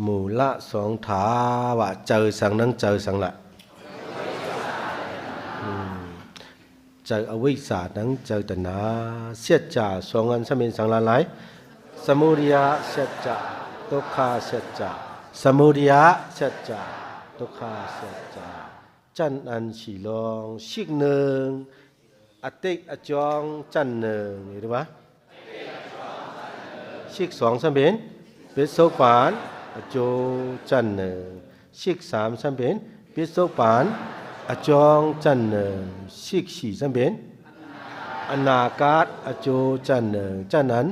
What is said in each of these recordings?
ມູລະສອງຖາ ວ່າເຈີສັງ ໜັງເຈີສັງລະ? ອືມ ເຈີອະວິຊາ ໜັງເຈີຕັນຫາ. ເສດຈາສອງອັນ ສະເປັນສັງລະຫຼາຍ? ສະມຸດຢາເສດຈາ ທຸກຂາເສດຈາ. ສະມຸດຢາເສດຈາ ທຸກຂາເສດຈາ. ຈັນອັນສີ່ລອງ ຊິກໜຶ່ງ ອະຕິອະຈອງ ຈັນໜຶ່ງ ເຫັນບໍ່? ຊິກສອງ ສະເປັນ ປິດສົກປານ ອະໂຈ ຈັນໜຶ່ງ. ຊິກສາມ ສະເປັນ ປິດສົກປານ ອະຈອງ ຈັນໜຶ່ງ. ຊິກສີ່ ສະເປັນ ອະນາກາດ ອະໂຈ ຈັນໜຶ່ງ. ຈັນອັນ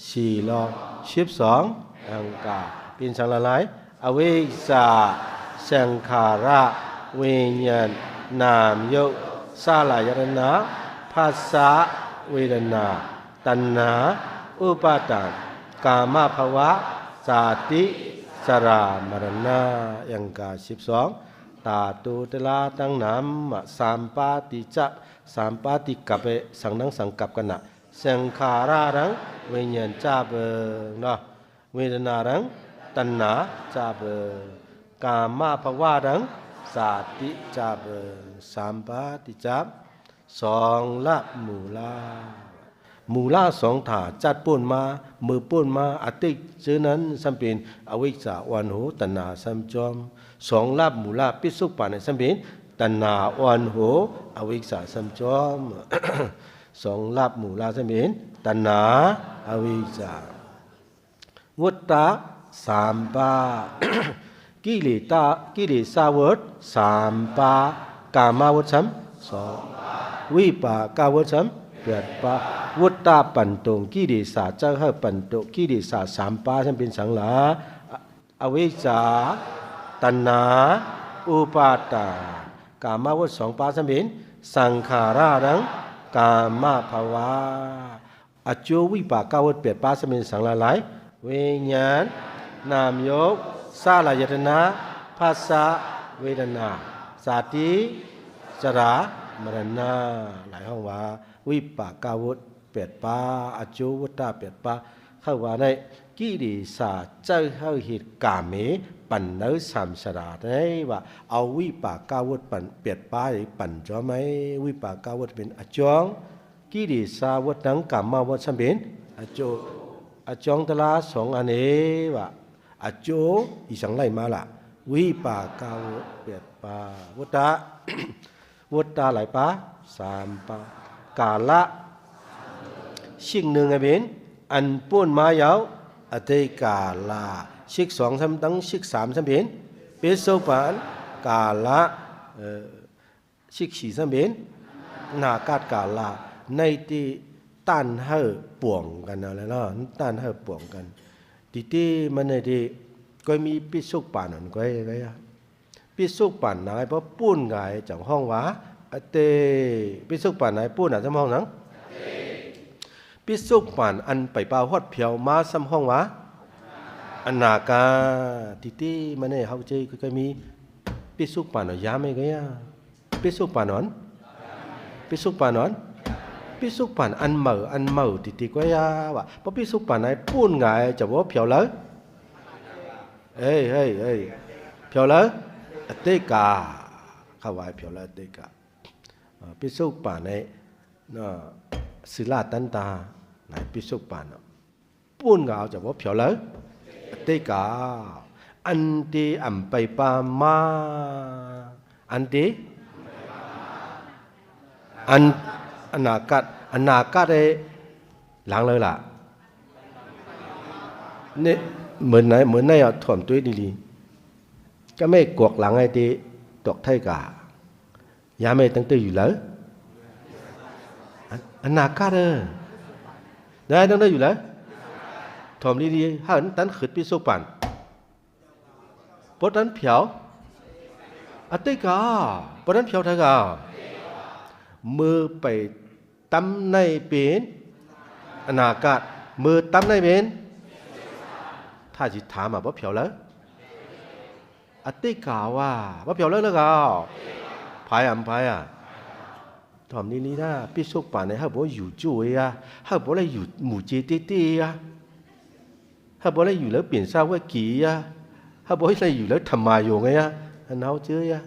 ສີ່ລອງ ສິບສອງ ອັງກາ ເປັນສັງລະຫຼາຍ? ອະວິຊາ ສັງຂາຣະ ວິນຍານ ນາມຍົກ ສະລາຍະຕະນະ ພັດສະ ເວທະນາ ຕັນຫາ ອຸປາທານ ກາມະພະວະ ຊາຕິ ຊະລາ ມະລະນະ. ອັງກາສິບສອງ ທາຕຸຕະລາ ທັງນາມ ສຳປະຕິຈະ ສຳປະຕິກັບ ສັງ ໜັງສັງກັບກັນນະ. ສັງຂາຣະ ທັງ ວິນຍານຈະເບິ່ງເນາະ ເວທະນາ ທັງ ຕັນຫາຈະເບິ່ງ ກາມະພະວະ ທັງ ຊາຕິຈະເບິ່ງ ສຳປະຕິຈະ ສອງລະມູລະ. ມູລະສອງຖາ ຈັດປຸ້ນມາ ເມື່ອປຸ້ນມາ ອະຕິເຈີນັ້ນ ສຳເປັນອະວິຊາອ່ອນໂຫ ຕັນຫາຊ້ຳຈອມ. ສອງລະມູລະ ປິດສົກປານ ສຳເປັນຕັນຫາອ່ອນໂຫ ອະວິຊາຊ້ຳຈອມ. ສອງລະມູລະ ສຳເປັນຕັນຫາ ອະວິຊາ. ວົດຕະສາມປາ ກິເລຕະ ກິເລສາວົດສາມປາ ກາມະວົດຊ້ຳສອງ ວິປາກະວົດຊ້ຳແປດປາ. ວຸດຕະປັນຕົງ ກິເລສາເຈົ້າເຮົາປັນຕົງ ກິເລສາສາມປາ ຊ້ຳເປັນສັງລະ ອະວິຊາ ຕັນຫາ ອຸປາທານ. ກາມະວົດສອງປາ ຊ້ຳເປັນສັງຂາຣະ ທັງ ກາມະພະວະ. ອະໂຈວິປາກະວົດແປດປາ ສະເປັນສັງລະຫຼາຍ? ວິນຍານ ນາມຍົກ ສະລາຍະຕະນະ ພັດສະ ເວທະນາ ຊາຕິ ຊະລາ ມະລະນະ. ຫຼາຍຮ້ອງວ່າ ວິປາກະວົດແປດປາ ອະໂຈວຸດຕະແປດປາ ເຂົາວ່າໃນ ກິເລສາເຈົ້າເຮົາເຮັດກາເມ ປັນເນີສາມຊະດາ ໄດ້ວ່າເອົາວິປາກະວົດປັນແປດປາ ປັນຈອມໃຫ້ ວິປາກະວົດເປັນອະຈອງ ກິເລສາວົດ ທັງກາມະວົດ ສຳເປັນອະໂຈ ອະຈອງຕະລາສອງອັນເອ ວ່າອະໂຈ ອີສັງໄລ່ມາລະ ວິປາກະວົດແປດປາ ວຸດຕະ ວຸດຕະຫຼາຍປາ ສາມປາ ກາລະ ຊິກໜຶ່ງໃຫ້ເປັນ ອັນປຸ້ນມາຍາວ ອະຕິກາລະ ຊິກສອງ ສຳ ທັງຊິກສາມ ສຳເປັນ ປິດສົກປານ ກາລະ ເອີ ຊິກສີ່ ສຳເປັນ ອະນາກາດກາລະ ໃນທີ່ຕ້ານໃຫ້ປອງກັນເອົາແລ້ວເນາະ ຕ້ານໃຫ້ປອງກັນ ຕິຕິມັນໃນທີ່ ກໍມີປິດສົກປານນັ້ນ ກໍໃຫ້ ກໍໃຫ້ ປິດສົກປານນາຍ ພໍປຸ້ນກາຍຈັ່ງຮ້ອງວ່າ ອະຕິ ປິດສົກປານນາຍປຸ້ນນະ ຈຳຮ້ອງຫຍັງ? ປິດສົກປານອັນໄປປາຮອດແຜວມາ ຊຳຮ້ອງວ່າ ອະນາກາດ ຕິຕິມັນໃນເຮົາເຈ ກໍມີ ປິດສົກປານເນາະ ຢາມໃຫ້ກໍຢາ ປິດສົກປານນອນ ປິດສົກປານນອນ ປິດສົກປານອັນເໝີ ອັນເໝີ ຕິຕິກໍຢາວ່າ ພໍປິດສົກປານໃນປຸ້ນຫງາຍ ຈະບໍ່ແຜວເລີຍ ເອີຍ ເອີຍ ເອີຍ ແຜວເລີຍ ອະຕິກາ ເຂົາວ່າແຜວເລີຍ ອະຕິກາ ເອີ ປິດສົກປານໃນ ເນາະ ສິລາຕັນຕາ ໃນປິດສົກປານເນາະ ປຸ້ນກໍເອົາຈະບໍ່ພຽວເລີຍ ອະຕິກາ ອັນຕິອຳໄປປາມາ ອັນຕິ ອັນ ອະນາກາດ ອະນາກາດເອ ຫຼັງເລີຍລະ ເນ ເໝີນໃນ ເໝີນໃນ ເອົາ ຖອມຕຸ້ຍດີໆ ກະແມ່ກວກຫຼັງໃຫ້ຕິ ຕອກໄທກາ ຍາມໃຫ້ຕັ້ງເຕີຢູ່ເລີຍ ອະ ອະນາກາດເອີ ຍາມໃຫ້ຕັ້ງເຕີຢູ່ເລີຍ ຖອມດີໆ ຫາກຕັນຂຶດປິດໂຊກປານ ບໍ່ຕັນພຽວ ອະຕິກາ ບໍ່ຕັນພຽວໄທກາ ເມື່ອໄປຕຳໃນເປັນ ອະນາກາດ ເມື່ອຕຳໃນເປັນ ຖ້າຊິຖາມມາບໍ່ພຽວເລີຍ ອະຕິກາວ່າ ບໍ່ພຽວເລີຍລະກາວ ພາຍອຳພາຍອະ ຖອມນີ້ນີ້ນາ ປິດໂຊກປານໃນ ເຮົາບໍ່ຢູ່ຈູເອຍາ ເຮົາບໍ່ໄດ້ຢູ່ໝູ່ເຈເຕເຕຍາ ເຮົາບໍ່ໄດ້ຢູ່ເລີເປັນຊາວເວກີຍາ ເຮົາບໍ່ໄດ້ຢູ່ແລ້ວທຳມາໂຍງໄງອະ ອັນເຮົາເຈີຍະ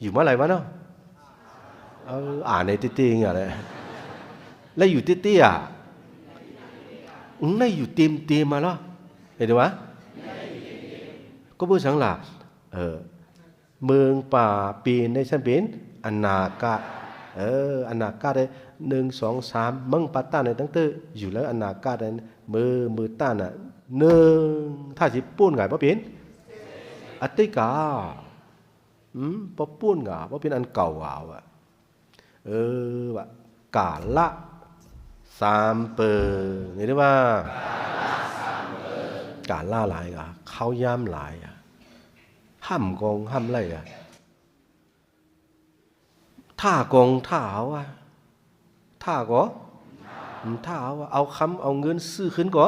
ຢູ່ມາຫຼາຍວັນເນາະ ເອີ ອ່ານໃນເຕໆນີ້ແຫຼະ ແລ້ວຢູ່ເຕໆອະ ອືມ ໄດ້ຢູ່ເຕັມໆມາເນາະ ເຫັນບໍ່? ກໍບໍ່ສັງລະ ເອີ ເມືອງປ່າເປັນໄດ້ຊັ້ນເປັນອະນາກະ ເອີ ອະນາກະໄດ້ ໜຶ່ງ ສອງ ສາມ ເມືອງປ່າຕ້ານໄດ້ຕັ້ງແຕ່ຢູ່ແລ້ວ ອະນາກະໄດ້ ເມືອ ເມືອຕ້ານນະ ໜຶ່ງ ຖ້າຊິປຸ້ນຫງາຍບໍ່ເປັນ ອະຕິກະ ອືມ ບໍ່ປຸ້ນຫງາຍ ບໍ່ເປັນອັນເກົ່າຫວາວະ ເອີ ວ່າ ກາລະສາມເປີ ນີ້ເດ້ວ່າ ກາລະຫຼາຍກະ ເຂົ້າຍາມຫຼາຍອະ ຫ້ຳກອງຫ້ຳໄລ່ອະ ຖ້າກອງຖ້າເອົາອະ ຖ້າກໍ ອືມ ຖ້າເອົາອະ ເອົາຄຳເອົາເງິນຊື້ຄືນກໍ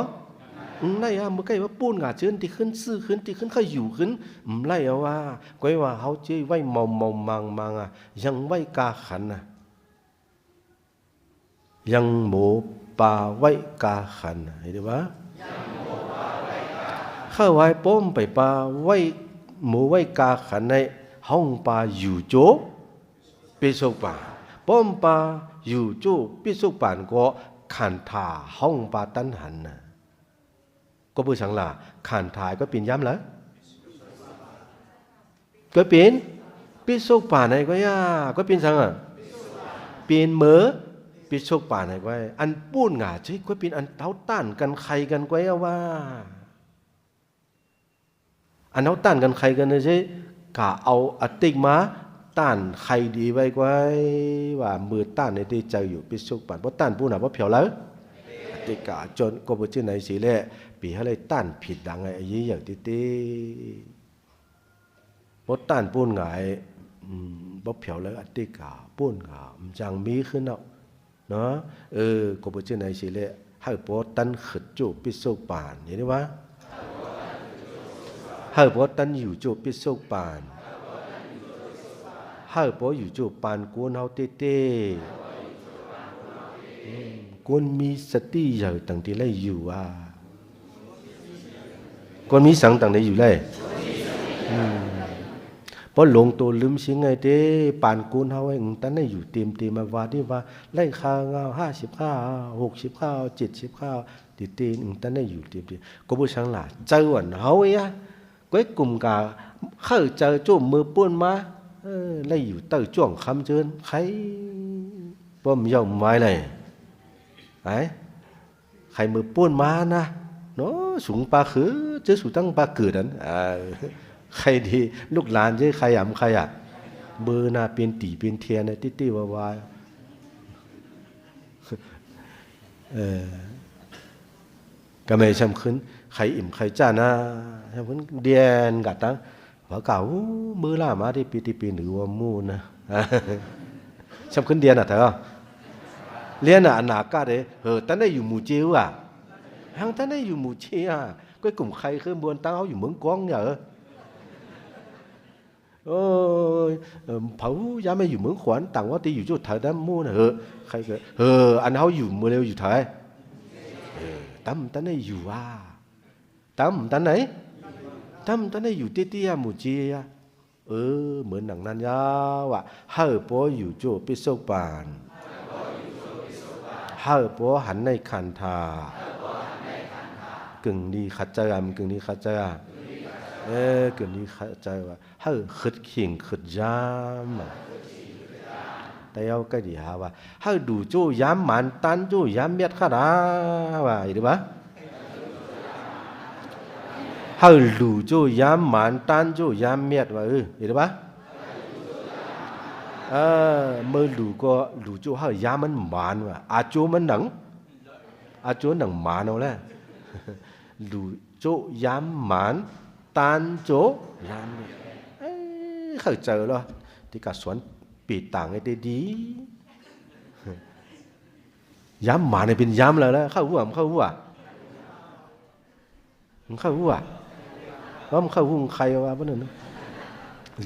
ອືມ ໄດ້ອະ ມື້ໃກ້ວ່າປຸ້ນຫງາເຈີນ ຕິຂຶ້ນຊື້ຄືນ ຕິຂຶ້ນເຂົ້າຢູ່ຄືນ ອືມ ໄດ້ເອົາວ່າ ກ້ອຍວ່າເຮົາເຈີໄວ້ເມົາໆມັງໆອະ ຍັງໄວ້ກາຂັນນະ ຍັງໂມປາໄວ້ກາຂັນ ເຫັນບໍ່? ເຂົ້າໄວ້ປ້ອມໄປປາໄວ້ ໂມໄວ້ກາຂັນໃນຫ້ອງປາຢູ່ໂຈປິສຸກປານ ປ້ອມປາຢູ່ໂຈປິສຸກປານກໍຂັນທາຫ້ອງປາຕັນຫັນນະ. ກໍບໍ່ສັງລະ ຂັນທາກໍເປັນຍາມລະ ກໍເປັນປິສຸກປານໃນກໍຍາ ກໍເປັນສັງອະ ເປັນເມີປິສຸກປານໃນກໍ ອັນປຸ້ນຫງາເຈ ກໍເປັນອັນເຮົາຕ້ານກັນໄຄກັນກໍຍາວ່າ ອັນເຮົາຕ້ານກັນໄຄກັນເຈ ກະເອົາອະຕິກມາຕ້ານໄຄດີໄວ້ກ່ອຍ ວ່າເມີຕ້ານໃນເຕໃຈຢູ່ປິສຸກປານ ບໍ່ຕ້ານປຸ້ນຫາບໍ່ແຜວເລີຍ ອະຕິກະຈົນ ກໍບໍ່ເຊັ່ນໃດຊິແລ ປີເຮົາໄດ້ຕ້ານຜິດດັງໄອເຢຍເຕີໆ ບໍ່ຕ້ານປຸ້ນຫງາຍ ອືມ ບໍ່ແຜວເລີຍ ອະຕິກະປຸ້ນຫາ ມັນຈັ່ງມີຂຶ້ນເນາະ ເນາະ ເອີ ກໍບໍ່ເຊັ່ນໃດຊິແລ ເຮົາບໍ່ຕັນຂຶດໂຈປິສຸກປານ ເຫັນບໍ່? ເຮົາບໍ່ຕັນຢູ່ໂຈປິສຸກປານ ເຮົາບໍ່ຢູ່ໂຈປານກຸນເຮົາເຕໆ ອືມ ກຸນມີສະຕິໃຫຍ່ຕັ້ງແຕ່ໄລຢູ່ວ່າ ຄົນມີສັງຕັ້ງໃດຢູ່ໄລ ອືມ ບໍ່ຫຼົງໂຕລືມສິງໄງເຕ ປານກຸນເຮົາ ອືມ ຕັນໄດ້ຢູ່ເຕັມໆ ມາວ່ານີ້ວ່າ ໄລຄາງາວ ຫ້າສິບຄາວ ຫົກສິບຄາວ ເຈັດສິບຄາວ ເຕໆ ອືມ ຕັນໄດ້ຢູ່ເຕັມໆ ກໍບໍ່ສັງລະ ໃຈວັນເຮົາຍະ ກ້ອຍກຸມກາ ເຂົ້າໃຈໂຈມເມີປຸ້ນມາ ເອີ ໄລຢູ່ໃຕ້ຈ້ວງຄຳເຈີນ ໃຄ ບໍ່ມີເຍົາມວາຍໄລ ໄປ ໃຄເມີປຸ້ນມານະ ເນາະ ສູງປາຄື ເຈີສູຕັ້ງປາເກີດອັນ ເອີ ໃຄດີ ລູກຫຼານເຈ ໃຄອຳ ໃຄອະ ເມີໜ້າເປັນຕີເປັນແທນ ຕິຕິວາວາ ເອີ ກະແມ່ນຊ່ຳຂຶ້ນ ໃຄອີ່ມ ໃຄຈ້ານະ ຊ່ຳຂຶ້ນ ດຽນກະຕັງ ວ່າກາ ໂອ້ ມື້ລາມາທີ່ປີ ທີ່ປີໜືວ່າໝູ່ນະ ຊ່ຳຂຶ້ນດຽນນະ ເທີ ລຽນນະ ອະນາກາດເດ ເອີ ຕັນໄດ້ຢູ່ໝູ່ເຈວ່າ ຫັງຕັນໄດ້ຢູ່ໝູ່ເຈອະ ກ້ອຍກຸມໄຄຄືບວນຕັ້ງເຮົາຢູ່ເມືອງກອງເນີ ໂອ້ຍ ເອີ ເຜົາຍາມແມ່ຢູ່ເມືອງຂວັນ ຕ່າງວ່າຕິຢູ່ຈຸດເທີດຳໝູ່ນະ ເອີ ໃຄເກີດ ເອີ ອັນເຮົາຢູ່ມື້ເລວຢູ່ເທີ ເອີ ຕຳຕັນໄດ້ຢູ່ວ່າ ຕຳຕັນໄດ້ ຕຳຕັນໄດ້ຢູ່ເຕຍໆ ໝູ່ເຈຍ ເອີ ເໝືອນໜັງນັ້ນຍາວະ ເຮົາບໍ່ຢູ່ຈຸປິສຸກປານ ເຮົາບໍ່ຫັນໃນຂັນທາ ກຶ່ງດີຂັດໃຈອຳ ກຶ່ງດີຂັດໃຈອຳ ເອີ ກຶ່ງດີຂັດໃຈວ່າ ເຮົາຄຶດເຄັ່ງຄຶດຢາມ ແຕ່ເຮົາກໍດີຫາວ່າ ເຮົາດູໂຈ້ຢາມໝານ ຕ້ານໂຈ້ຢາມແມັດຂະດາວ່າ ເຫັນບໍ່? ເຮົາດູໂຈ້ຢາມໝານ ຕ້ານໂຈ້ຢາມແມັດວ່າ ເອີ ເຫັນບໍ່? ເອີ ເມື່ອດູກໍດູໂຈ້ເຮົາຢາມມັນໝານວ່າ ອາໂຈມັນໜັງ ອາໂຈໜັງໝານເອົາແຫຼະ ດູໂຈ້ຢາມໝານ ຕ້ານໂຈ້ຢາມແມັດ ເອີ ເຂົ້າໃຈແລ້ວ ທີ່ກະສອນ ປີຕາງໃຫ້ໄດ້ດີ ຍາມໝານໃຫ້ເປັນຍາມແລ້ວລະ ເຂົ້າຮູ້ບໍ່ ເຂົ້າຮູ້ບໍ່ ເຂົ້າຮູ້ບໍ່ ວ່າມັນເຂົ້າຮູ້ໃຄວ່າບໍ່ນັ້ນ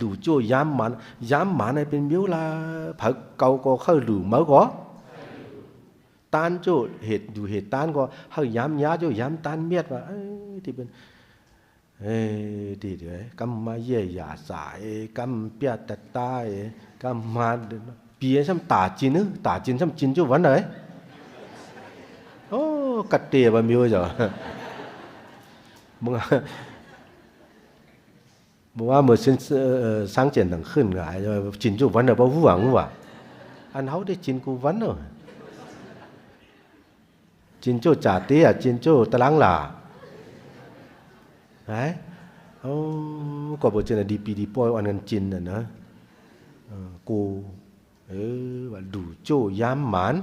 ດູໂຈ້ຍາມໝານ ຍາມໝານໃຫ້ເປັນມິວລາ ເຜົາເກົາກໍເຂົ້າດູ ເມົາກໍ ຕ້ານໂຈ້ເຫດ ດູເຫດຕ້ານກໍ ເຮົາຢາມຢາໂຈ້ ຢາມຕ້ານແມັດວ່າ ເອີ ທີ່ເປັນ ເອີ ດີເດີ ກຳມາເຢຍຢາສາເອ ກຳປຽດຕະຕາເອ ກຳມາ ປີຊ້ຳຕາຈິນເອີ ຕາຈິນຊ້ຳຈິນຈຸວັນເອີຍ. ໂອ້ ກະເຕບະມິວເຈົ້າ ມຶງ ບໍ່ວ່າເມື່ອຊິນ ເອີ ສ້າງເຈນຕັງຂຶ້ນກະ ຈິນຈຸວັນເອີຍ ບໍ່ຮູ້ຫວັງວ່າ ອັນເຮົາໄດ້ຈິນກູວັນເອີຍ. ຈິນໂຈ້ຈາເຕຍ ຈິນໂຈ້ຕະລາງຫຼ້າ ໄຫ ໂອ້ ກໍບໍ່ເຈີນະ ດີປີດີປ່ອຍ ອັນກັນຈິນນະ ເອີ ໂກ ເອີ ວ່າດູໂຈ້ຢາມໝານ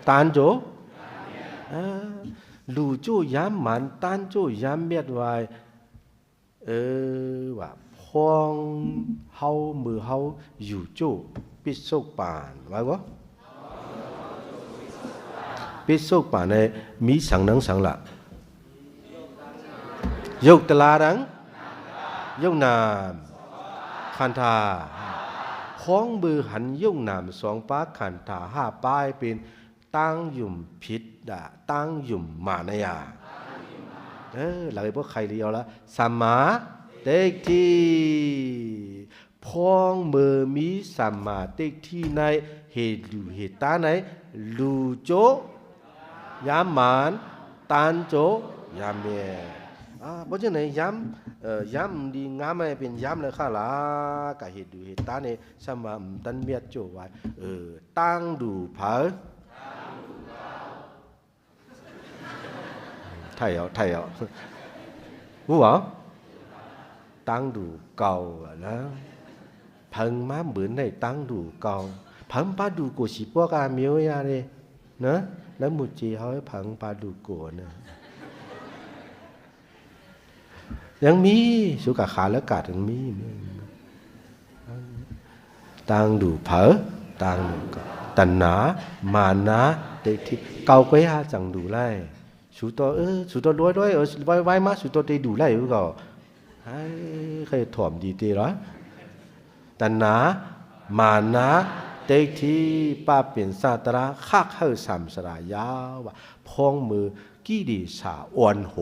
ຕານໂຈ້ ເອີ ດູໂຈ້ຢາມໝານ ຕານໂຈ້ຢາມແບດວາຍ ເອີ ວ່າ ພວງເຮົາ ມືເຮົາ ຢູ່ໂຈ້ ປິດໂຊກປານ ວ່າບໍ່? ປິດໂຊກປານໃນ ມີສັງ ນັງສັງລະ ຍົກຕະລາດັງ ຍົກນາມ ຂັນທາ ພວງມືຫັນຍົກນາມສອງປາ ຂັນທາຫ້າປາ ເປັນ ຕັ້ງຢູ່ຜິດດາ ຕັ້ງຢູ່ມານະຍາ ເອີ ລາວບໍ່ໄຄລີເອົາລະ ສຳມາທິດຖິ ພວງມືມີສຳມາທິດຖິໃນ ເຫດດູເຫດຕາໃນ ດູໂຈ ຍາມໝານ ຕານໂຈ ຍາມແມ່ ອາ ບໍ່ຈັ່ງໃດ ຍາມ ເອີ ຍາມດີງາມໃຫ້ເປັນຍາມແລ້ວຄ່າລະ ກະເຫດດູເຫດຕາໃນ ສຳມາ ອືມ ຕັນມຽດໂຈໄວ້ ເອີ ຕັ້ງດູເຜີາ ໄທເອົາ ໄທເອົາ ຮູ້ບໍ່? ຕັ້ງດູເກົ່ານະ ເພິ່ງມາເບີນໃນຕັ້ງດູເກົ່າ ເພິ່ງປາດູໂກສີປອກອາມິວຍາເດ ນະ ແລ້ວໝູ່ເຈເຮົາໃຫ້ເພິ່ງປາດູໂກນະ. ຍັງມີ ສຸກະຂາລະກາດຍັງມີ ຕັ້ງດູເຜີາ ຕັ້ງດູເກົ່າ ຕັນຫາ ມານະ ທິດຖິ ເກົ່າກວ່າຢາຈັ່ງດູໄລ່ ສູໂຕ ເອີ ສູໂຕລວຍໆ ເອີ ໄວໆມາ ສູໂຕເຕດູໄລ່ຄືເກົ່າ ໃຫ້ ໃຫ້ຖອມດີເຕລະ ຕັນຫາ ມານະ ທິດຖິ ປະເປັນຊາດຕະລາ ຄັກໃຫ້ສາມສະລາຍາວ ວ່າ ພອງມື ກິເລສາອ່ອນໂຫ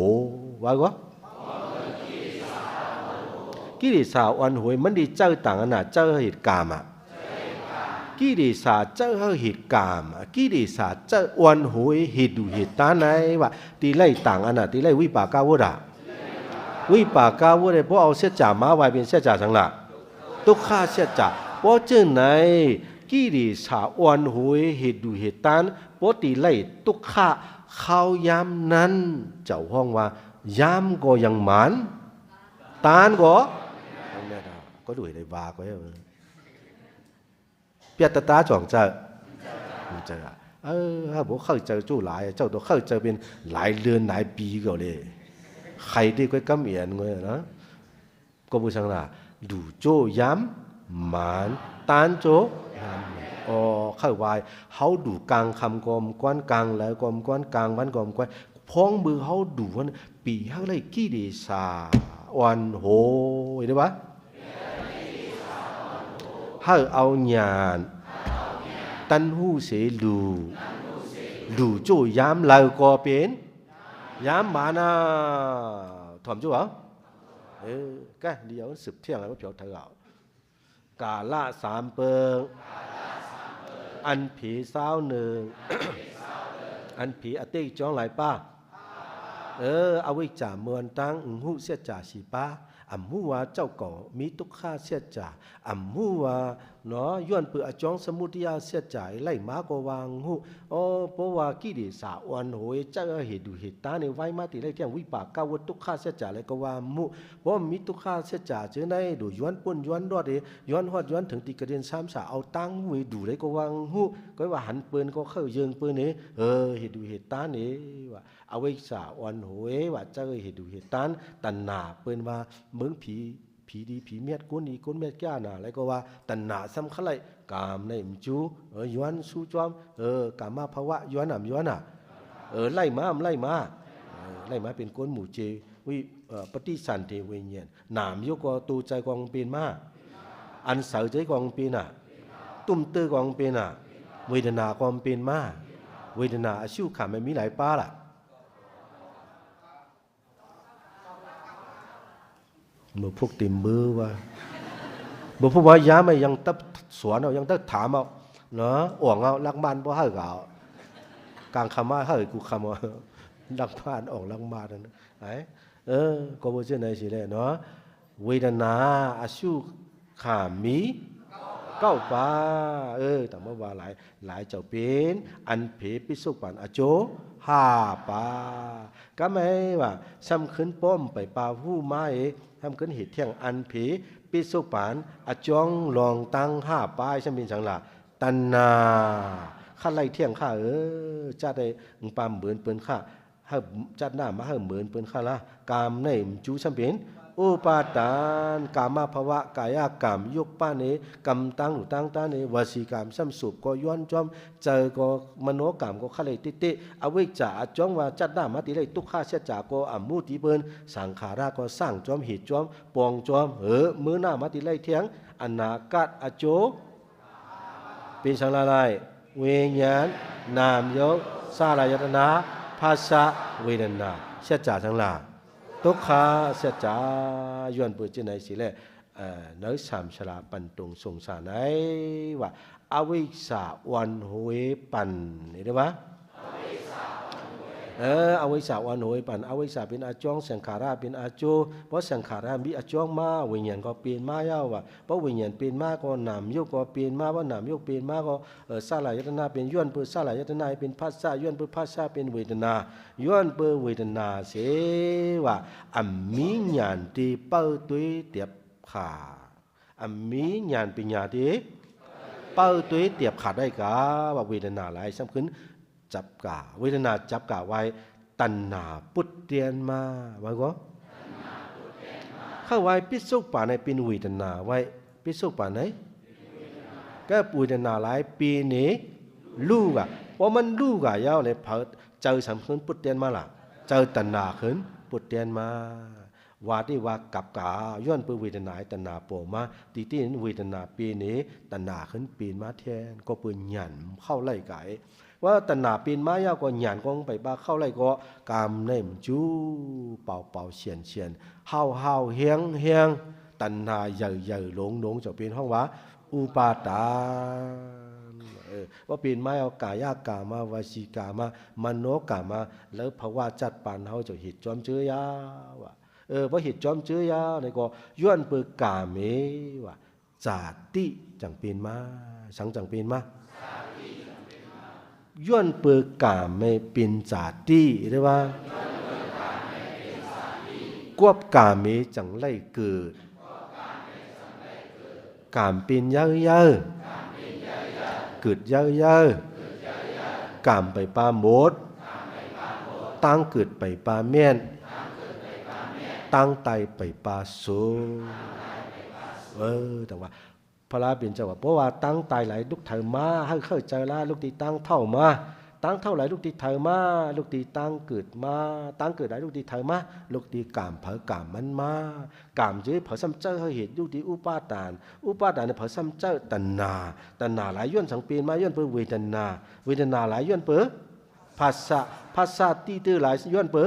ວ່າກໍ ກິເລສາອ່ອນໂຫຍ ມັນໄດ້ເຈົ້າຕ່າງອັນນະ ເຈົ້າເຫດກາມອະ ກິເລສາເຈົ້າເຮົາເຫດກາມ ກິເລສາເຈົ້າອ່ອນໂຫຍ ເຫດດູເຫດຕາໃນວ່າ ຕິໄລຕ່າງອັນນະ ຕິໄລວິປາກະວົດາ ວິປາກະວົດາ ບໍ່ເອົາສັດຈາມາໄວ້ເປັນສັດຈາສັງລະ ຕຸກຂະສັດຈາ ເພາະເຈົ້າໃນ ກິເລສາອ່ອນໂຫຍ ເຫດດູເຫດຕາ ບໍ່ຕິໄລ ຕຸກຂະ ຄາວຍາມນັ້ນ ເຈົ້າຮ້ອງວ່າ ຍາມກໍຍັງໝານ ຕານກໍ ກໍດູໃຫ້ໄດ້ວ່າກໍ ປຽດຕະຕາຈອງເຈົ້າ ເຈົ້າ ເອີ ບໍ່ເຂົ້າໃຈໂຈ້ຫຼາຍ ເຈົ້າຕ້ອງເຂົ້າໃຈເປັນຫຼາຍເດືອນຫຼາຍປີກໍເລີຍ ໄຂໄດ້ກໍກຳອຽນເລີຍນະ ກໍບໍ່ສັງລະ ດູໂຈ້ຍາມໝານ ຕານໂຈ້ຍາມ ອໍ ເຂົ້າວ່າ ເຮົາດູກາງຄ່ຳກໍມາກ່ອນ ກາງລາວກໍມາກ່ອນ ກາງວັນກໍມາກ່ອນ ພອງມື້ເຮົາດູຫັ້ນ ປີເຮົາໄດ້ກິເລສາອ່ອນໂຫຍ ເຫັນບໍ່? ໃຫ້ເອົາຍານ ຕັນຮູ້ເສດູ ດູໂຈ້ຍາມລາວກໍເປັນ ຍາມໝານນະ ຖ່ອມຈຸເອົາ ເອີ ກະດຽວສືບທ່ຽງໃຫ້ມັນພຽວເທີເອົາ ກາລະສາມເປິງ ອັນເຜຊາວໜຶ່ງ ອັນເຜອະຕິກຈອງຫຼາຍປາ ເອີ ອະວິຊາເມືອນຕັງ ຮູ້ເສດຈາສີປາ ອຳຮູ້ວ່າເຈົ້າກໍມີຕຸກຂະເສດຈາ ອຳຮູ້ວ່າ ເນາະ ຍ້ອນເປີອະຈອງສະມຸດທະຍາເສດຈາ ໄລ່ມາກໍວ່າຮູ້ ອໍ ເພາະວ່າກິເລສາອ່ອນໂຫຍ ເຈົ້າເຫດດູເຫດຕາໃນໄວ້ມາຕິໄລທ່ຽງ ວິປາກະວົດ ຕຸກຂະເສດຈາ ແລ້ວກໍວ່າຮູ້ ເພາະມີຕຸກຂະເສດຈາເຈີໃນ ໂດຍຍ້ອນປົນຍ້ອນລອດເດ ຍ້ອນຮອດຍ້ອນເຖິງຕິກະເດັນສາມສາ ເອົາຕາງເວດູໄດ້ກໍວ່າຮູ້ ກໍວ່າຫັນເປີນກໍເຂົ້າເຢິງເປີນເດ ເອີ ເຫດດູເຫດຕາເດ ວ່າອະວິຊາອ່ອນໂຫຍ ວ່າເຈົ້າເຫດດູເຫດຕາ ຕັນຫາ ເພິ່ນວ່າເບິ່ງຜີ ຜີດີຜີມຽດ ກຸນດີກຸນມຽດ ກ້າໜາ ແລ້ວກໍວ່າຕັນຫາສຳຄັນໄລ ກາມໃນມະຈູ ເອີ ຍ້ອນຊູຈອມ ເອີ ກາມະພາວະ ຍ້ອນນຳ ຍ້ອນນະ ເອີ ໄລ່ມາ ໄລ່ມາ ເອີ ໄລ່ມາເປັນກົນໝູ່ເຈ ວິ ເອີ ປະຕິສັນເທວິນຍານ ນາມໂຍກໍໂຕໃຈກໍເປັນມາ ອັນໃສໃຈກໍເປັນນະ ຕຸ້ມເຕີກໍເປັນນະ ເວທະນາກໍເປັນມາ ເວທະນາອະສຸຂະ ມັນມີຫຼາຍປາລະ. ບໍ່ພວກເຕັມມືວ່າ ບໍ່ພວກວ່າຢາມໃຫ້ຍັງຕັບສວນເອົາ ຍັງຕັບຖາມເອົາເນາະ ອ່ອງເອົາ ຫຼັກບ້ານບໍ່ໃຫ້ກໍເອົາ ກາງຄຳມາໃຫ້ກູຄຳເອົາ ຫຼັກບ້ານ ອ່ອງຫຼັກບ້ານນັ້ນ ໄອ້ ເອີ ກໍບໍ່ເຊັ່ນໃດຊິແລເນາະ ເວທະນາອະສຸຂາມີເກົ້າປາ ເອີ ຕາມວ່າຫຼາຍ ຫຼາຍເຈົ້າເປັນ ອັນເພປິສຸກປານອະໂຈຫ້າປາ ກະໝາຍວ່າ ສ່ຳຂຶ້ນປ້ອມໄປປາຫູມາເອ ສ່ຳຂຶ້ນເຫດແທ່ງອັນເພປິສຸກປານອະຈອງລອງຕັ້ງຫ້າປາ ສ່ຳເປັນສັງລະ ຕັນຫາ ຄັນໄລ່ແທ່ງຂ້າເອີ ຈາດໃດປາເໝິນເປີ້ນຂ້າ ໃຫ້ ຈາດໜ້າມາໃຫ້ເໝິນເພິ່ນຄະລະ ກາມໃນມະຈຸສຳເປັນ ອຸປາທານ ກາມະພະວະ ກາຍະກຳ ຍຸບປາເນ ກຳຕາງຫູຕາງຕາເນ ວະຊີກຳ ສຳສູບກໍຍ້ອນຈ້ອມ ໃຈກໍມະໂນກຳກໍຄະເລຕິເຕ ອະວິກຈາ ອະຈອງວ່າ ຈັດໜ້າມາຕິໄລ ຕຸກຂະ ເສຍຈາກໍອະມຸຕິເພິ່ນ ສັງຂາລະກໍສ້າງຈ້ອມ ເຫດຈ້ອມ ປອງຈ້ອມ ເຫີ ມື້ໜ້າມາຕິໄລແທ່ງ ອະນາກາດ ອະໂຈ ເປັນສັງລາລາຍ ວິນຍານ ນາມຍົກ ສະລາຍະຕະນະ ພັດສະ ເວທະນາ ເສຍຈາທັງຫຼາຍ ຕຸກຂະ ເສຍຈາ ຍ້ອນເປີດຈັ່ງໃດຊິແລ ເອີ ໃນສາມຊາລາປັນຕົງສົງສານໃນວ່າ ອະວິກສາອ່ອນໂຫຍປັ່ນ ເຫັນໄດ້ວ່າ ເອີ ອະວິກສາອ່ອນໂຫຍປັ່ນ ອະວິກສາເປັນອາຈອງ ສັງຂາລະເປັນອາໂຈ ເພາະສັງຂາລະມີອາຈອງມາ ວິນຍານກໍເປັນມາຍາວວ່າ ເພາະວິນຍານເປັນມາກໍນາມຍົກກໍເປັນມາ ເພາະນາມຍົກເປັນມາກໍ ເອີ ສະລາຍະຕະນະເປັນ ຍ້ອນເປີດສະລາຍະຕະນະເປັນພັດສະ ຍ້ອນເປີດພັດສະເປັນເວທະນາ ຍ້ອນເປີດເວທະນາເສວ່າ ອຳມີຍານທີ່ເປີດຕົວຕຽບຂາ ອຳມີຍານປັນຍາທີ່ເປີດຕົວຕຽບຂາໄດ້ກາ ວ່າເວທະນາຫຼາຍ ສ່ຳຂຶ້ນຈັບກາ ເວທະນາຈັບກາໄວ້ ຕັນຫາປຸດຕຽນມາ ວ່າກໍ ເຂົ້າໄວ້ ປິດສົກປາໃນເປັນເວທະນາໄວ້ ປິດສົກປາໃນ ກໍເວທະນາຫຼາຍ ປີນີ້ລູກອະ ເພາະມັນລູກອະຍາວເລີຍ ເຜົາໃຈສຳເພິນປຸດຕຽນມາລະ ໃຈຕັນຫາຂຶ້ນປຸດຕຽນມາ ວ່າທີ່ວ່າກັບກາ ຍ້ອນເປີເວທະນາໃຫ້ຕັນຫາໂປມາ ຕິຕິເວທະນາເປເນ ຕັນຫາຂຶ້ນເປນມາແທນ ກໍເປີຍານເຂົ້າໄລ່ກາຍ ວ່າຕັນຫາເປັນມາຍາວກໍຍານກໍໄປປາເຂົ້າໄລ່ກໍກາມໃນມັນຈູ ເປົ່າໆ ຊຽນໆ ຫ້າວໆ ແຮງໆ ຕັນຫາໃຫຍ່ໆ ຫຼົງໆ ເຈົ້າເປັນຮ້ອງວ່າ ອຸປາທານ ເອີ ວ່າເປັນມາເອົາກາຍະກາມາ ວະຊີກາມາ ມະໂນກາມາ ແລ້ວພະວະຈັດປານເຮົາເຈົ້າເຮັດຈອມເຈີຍາວ່າ ເອີ ບໍ່ເຮັດຈອມເຈີຍານີ້ກໍ ຍ້ອນເປີກາເມວ່າ ຈາຕິຈັ່ງເປັນມາ ສັງຈັ່ງເປັນມາ ຍ້ອນເປີກາເມເປັນຈາຕິ ຫຼືວ່າ ກວບກາເມຈັ່ງໄດ້ເກີດ ກາມເປັນເຢີໆ ເກີດເຢີໆ ກາມໄປປາໝົດ ຕັ້ງເກີດໄປປາແມ່ນ ຕັ້ງຕາຍໄປປາໂສ ເອີ ແຕ່ວ່າ ພະລາເປັນເຈົ້າວ່າ ເພາະວ່າຕັ້ງຕາຍຫຼາຍລຸກໄຖມາ ໃຫ້ເຂົ້າໃຈລະ ລຸກທີ່ຕັ້ງເຖົ້າມາ ຕັ້ງເຖົ້າຫຼາຍລຸກທີ່ໄຖມາ ລຸກທີ່ຕັ້ງເກີດມາ ຕັ້ງເກີດຫຼາຍລຸກທີ່ໄຖມາ ລຸກທີ່ກາມໃຜກາມມັນມາ ກາມເຈີໃຜຊ້ຳເຈົ້າໃຫ້ເຫັນ ລຸກທີ່ອຸປາທານ ອຸປາທານໃຜຊ້ຳເຈົ້າຕັນຫາ ຕັນຫາຫຼາຍຍ້ອນສັງເປັນມາ ຍ້ອນເປີເວທະນາ ເວທະນາຫຼາຍຍ້ອນເປີ ພັດສະ ພັດສະຕິເຕີຫຼາຍຍ້ອນເປີ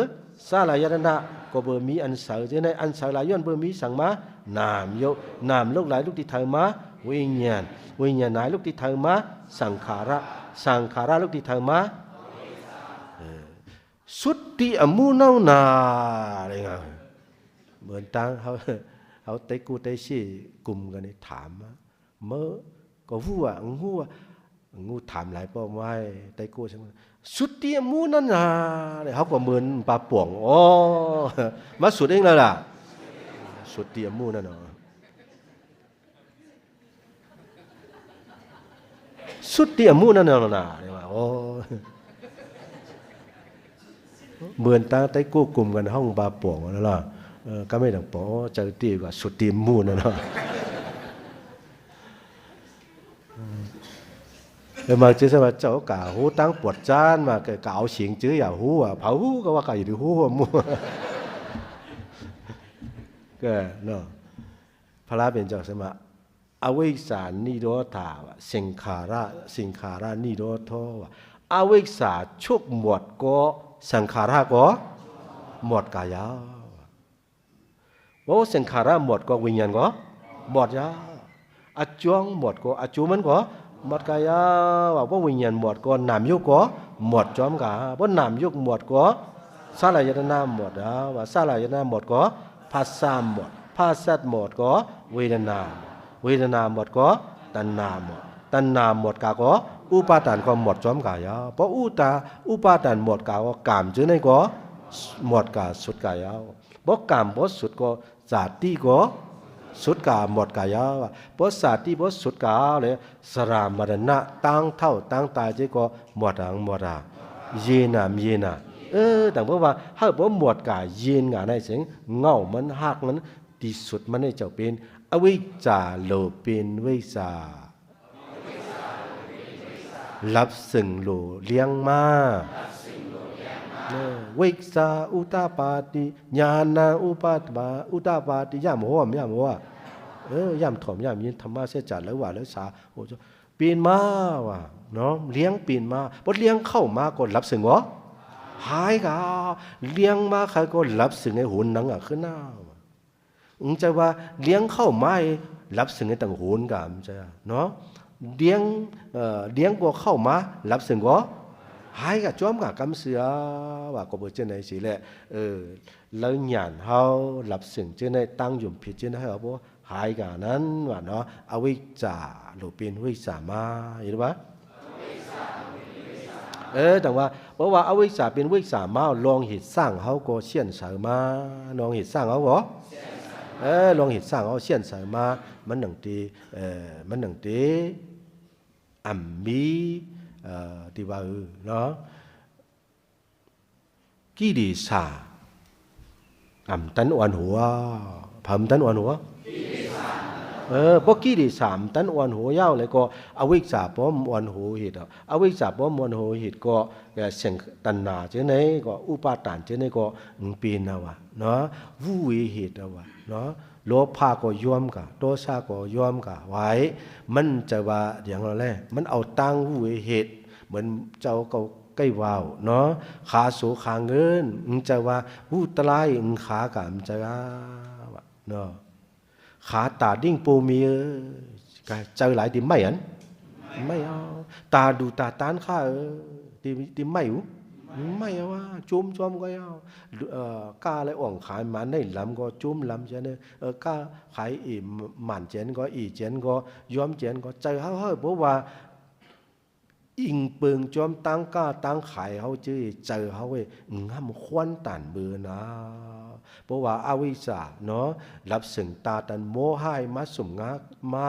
ສະລາຍະຕະນະ ກໍເປີມີອັນໃສ ເຈົ້າໃນອັນໃສຫຼາຍຍ້ອນເປີມີສັງມາ ນາມຍົກ ນາມຍົກຫຼາຍລຸກທີ່ໄຖມາ ວິນຍານ ວິນຍານຫຼາຍລຸກທີ່ໄຖມາ ສັງຂາຣະ ສັງຂາຣະລຸກທີ່ໄຖມາ ເອີ ສຸດຕິອະມຸເນົານາ ເໝືອນຕັ້ງເຮົາ ເຮົາໄຕກູໄຕຊີກຸມກັນນີ້ຖາມມາ ເມີ ກໍຮູ້ວ່າ ຮູ້ວ່າ ງູຖາມຫຼາຍປ້ອມໄວ້ ໄຕໂກ ສຸດຕິອະມຸນັ້ນນາ ເຮົາກໍເມີນປາປ່ອງ ອໍ ມາສຸດເອງແລ້ວລະ ສຸດຕິອະມຸນັ້ນນາ ສຸດຕິອະມຸນັ້ນນາ ອໍ ເມີນຕັ້ງໄຕໂກກຸມກັນຫ້ອງປາປ່ອງນັ້ນລະ ເອີ ກໍແມ່ນປາປ່ອງ ເຈົ້າຕິວ່າສຸດຕິອະມຸນັ້ນນາ ເອີ ມາເຈີສະວ່າເຈົ້າກະຮູ້ຕັ້ງປວດຈານມາ ກະ ກະເອົາສຽງຈື່ຢາກຮູ້ອະ ເຜົາຮູ້ກໍວ່າກະຢູ່ທີ່ຮູ້ໝູ່ ກະເນາະ ພະລາເປັນເຈົ້າສະມາ ອະວິຊານິໂຣທາ ສັງຂາລະ ສັງຂາລະນິໂຣໂທ ອະວິຊາຊຸກໝົດກໍ ສັງຂາລະກໍໝົດກາຍາວ ບໍ່ສັງຂາຣະໝົດກໍວິນຍານກໍໝົດຍາວ. ອາຈວງໝົດກໍອາຈວງມັນກໍໝົດກາຍາວ. ບໍ່ວິນຍານໝົດກໍນາມຮູບກໍໝົດຈອມກາ. ບໍ່ນາມຮູບໝົດກໍສາລາຍະຕະນະໝົດຍາວ. ສາລາຍະຕະນະໝົດກໍພາສາໝົດ. ພາສາໝົດກໍເວທະນາ. ເວທະນາໝົດກໍຕັນຫາໝົດ. ຕັນຫາໝົດກາກໍອຸປາທານກໍໝົດຈອມກາຍາວ. ບໍ່ອຸຕາ ອຸປາທານໝົດກາກໍກາມເຈີໃນກໍໝົດກາສຸດກາຍາວ. ບໍ່ກາມບໍ່ສຸດກໍ ຊາດຕິກໍສຸດກາໝົດກາຍາວ. ບໍ່ຊາດຕິບໍ່ສຸດກາແລະ ຊະລາມະລະນະ ຕາງເຖົ້າຕາງຕາຍເຈກໍໝົດຫາງໝົດຫາ. ເຢນາມເຢນາ. ເອີ ຕ່າງເພາະວ່າ ເຮົາບໍ່ໝົດກາເຢນງາໃນເສັງ ເຫງົ້າມັນຮາກມັນ ທີ່ສຸດມັນໃຫ້ເຈົ້າເປັນ ອະວິຊາໂລເປັນວິຊາ. ລັບເຊິ່ງໂຫຼລ້ຽງມາ ເອີ ວິຊາອຸຕະປາຕິ ຍານະອຸປະປາ ອຸຕະປາຕິ ຍາມໂຮມ ຍາມໂຮ ເອີ ຍາມຖ່ອມ ຍາມຍິນ ທຳມະເສຈາ ລະວະລະສາ ໂອ ເປັນມາວ່າເນາະ ລ້ຽງເປັນມາ ບໍ່ລ້ຽງເຂົ້າມາກໍລັບເຊິ່ງບໍ່ຫາຍກາ ລ້ຽງມາໃຄກໍລັບເຊິ່ງໃຫ້ໂຫນໜັງອາຂຶ້ນນາ. ອືມ ຈະວ່າລ້ຽງເຂົ້າມາໃຫ້ລັບເຊິ່ງໃຫ້ຕັ້ງໂຫນກະ ອືມ ຈະເນາະ ລ້ຽງ ເອີ ລ້ຽງກໍເຂົ້າມາ ລັບເຊິ່ງກໍຫາຍກະ ຈອມກະກຳເສືອວ່າ ກໍເປັນຈັ່ງໃດຊີ້ແຫຼະ ເອີ ລະຍານເຮົາ ລັບເຊິ່ງຈັ່ງໃດ ຕັ້ງຢູ່ຜິດຈັ່ງໃດ ເຮົາບໍ່ຫາຍກະນັ້ນວ່າເນາະ ອະວິຊາໂລເປັນວິຊາມາ ເຫັນບໍ່? ເອີ ຈັ່ງວ່າ ເພາະວ່າອະວິຊາເປັນວິຊາມາ ລອງເຮັດສ້າງເຮົາກໍຊຽນເສົາມາ ລອງເຮັດສ້າງເຮົາກໍ ເອີ ລອງເຮັດສ້າງເຮົາຊຽນເສົາມາ ມັນໜັງຕີ ເອີ ມັນໜັງຕີ ອຳມີ ເອີ ທີ່ວ່າ ເອີ ເນາະ ກິເລສາ ອຳຕັນອ່ອນຫົວ ພຳຕັນອ່ອນຫົວ ເອີ ບໍ່ກິເລສາ ອຳຕັນອ່ອນຫົວຍາວ ແລ້ວກໍອະວິຊາປ້ອມອ່ອນຫົວເຮັດ ອະວິຊາປ້ອມອ່ອນຫົວເຮັດກໍ ແລະ ເສັງຕັນຫາຈັ່ງໃດກໍ ອຸປາທານຈັ່ງໃດກໍເປັນນະວ່າເນາະ ວູເວເຮັດນະວ່າເນາະ ໂລພະກໍຍອມກະ ໂທສະກໍຍອມກະໄວ້ ມັນຈະວ່າຫຍັງແລະ ມັນເອົາຕັ້ງວູເວເຮັດ ເໝືອນເຈົ້າເຂົາ ໄກ່ວາວເນາະ ຂາໂສຂາເງິນ ອືມ ຈະວ່າ ວູຕະລາຍ ອືມ ຂາກາມຈະວ່າເນາະ ຂາຕາດິ້ງໂປເມ ກະເຈີຫຼາຍຕິໄໝອັນ ໄໝເອົາ ຕາດູຕາຕານຂາເອີ ຕິ ຕິໄໝອູ ໄໝເອົາວ່າ ຈຸ້ມຈອມກໍເອົາ ເອີ ກາລະອອງຂາຍມາໃນລຳກໍຈຸ້ມລຳຈະເນີ ເອີ ກາຂາຍເອ ໝານແຈນກໍເອແຈນກໍຍອມແຈນກໍ ເຈີເຮົາເຮີ ເພາະວ່າ ອີງເປິງຈອມຕັ້ງກາຕັ້ງຂາຍເຮົາ ເຈີ ເຈີເຮົາເວີຍ ງຳຄວັນຕານເບີນາ ເພາະວ່າອະວິຊາເນາະ ລັບເຊິ່ງຕາຕັນໂມຫາຍມາສຸມງາ ມາ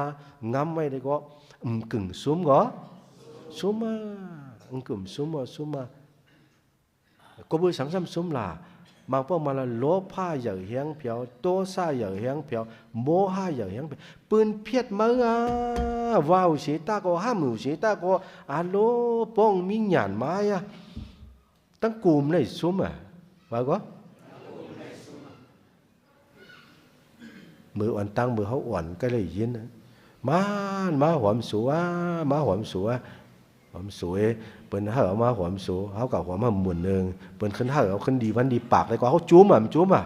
ງຳໄວ້ໄດ້ກໍ ອືມ ກຶງສຸມກໍ ສຸມມາ ອືມ ກຶງສຸມກໍ ສຸມມາ ກໍເບີສັງສຳສຸມລະ ມັງປອກມາລະ ໂລພະໃຫຍ່ແຮງແຜວ ໂທສະໃຫຍ່ແຮງແຜວ ໂມຫະໃຫຍ່ແຮງແຜວ ປືນພຽດມາອາ ວ່າວເສຕາກໍຫ້າມຫູເສຕາກໍ ອາໂລ ປ້ອງມີຫຍານມາອາ ຕັ້ງກູມໄດ້ຊຸມອາ ວ່າກໍ ເມີອອນຕັ້ງ ເມີເຮົາອອນກໍໄດ້ຍິນ ມາ ມາຫອມໂສອາ ມາຫອມໂສອາ ຫອມໂສເອີ ເພິ່ນໃຫ້ເຮົາມາຫອມໂສ ເຮົາກໍຫອມມາໝູນໜຶ່ງ ເພິ່ນຂຶ້ນໃຫ້ເຮົາຂຶ້ນດີວັນດີປາກ ແລ້ວກໍເຮົາຈູມອາ ມັນຈູມອາ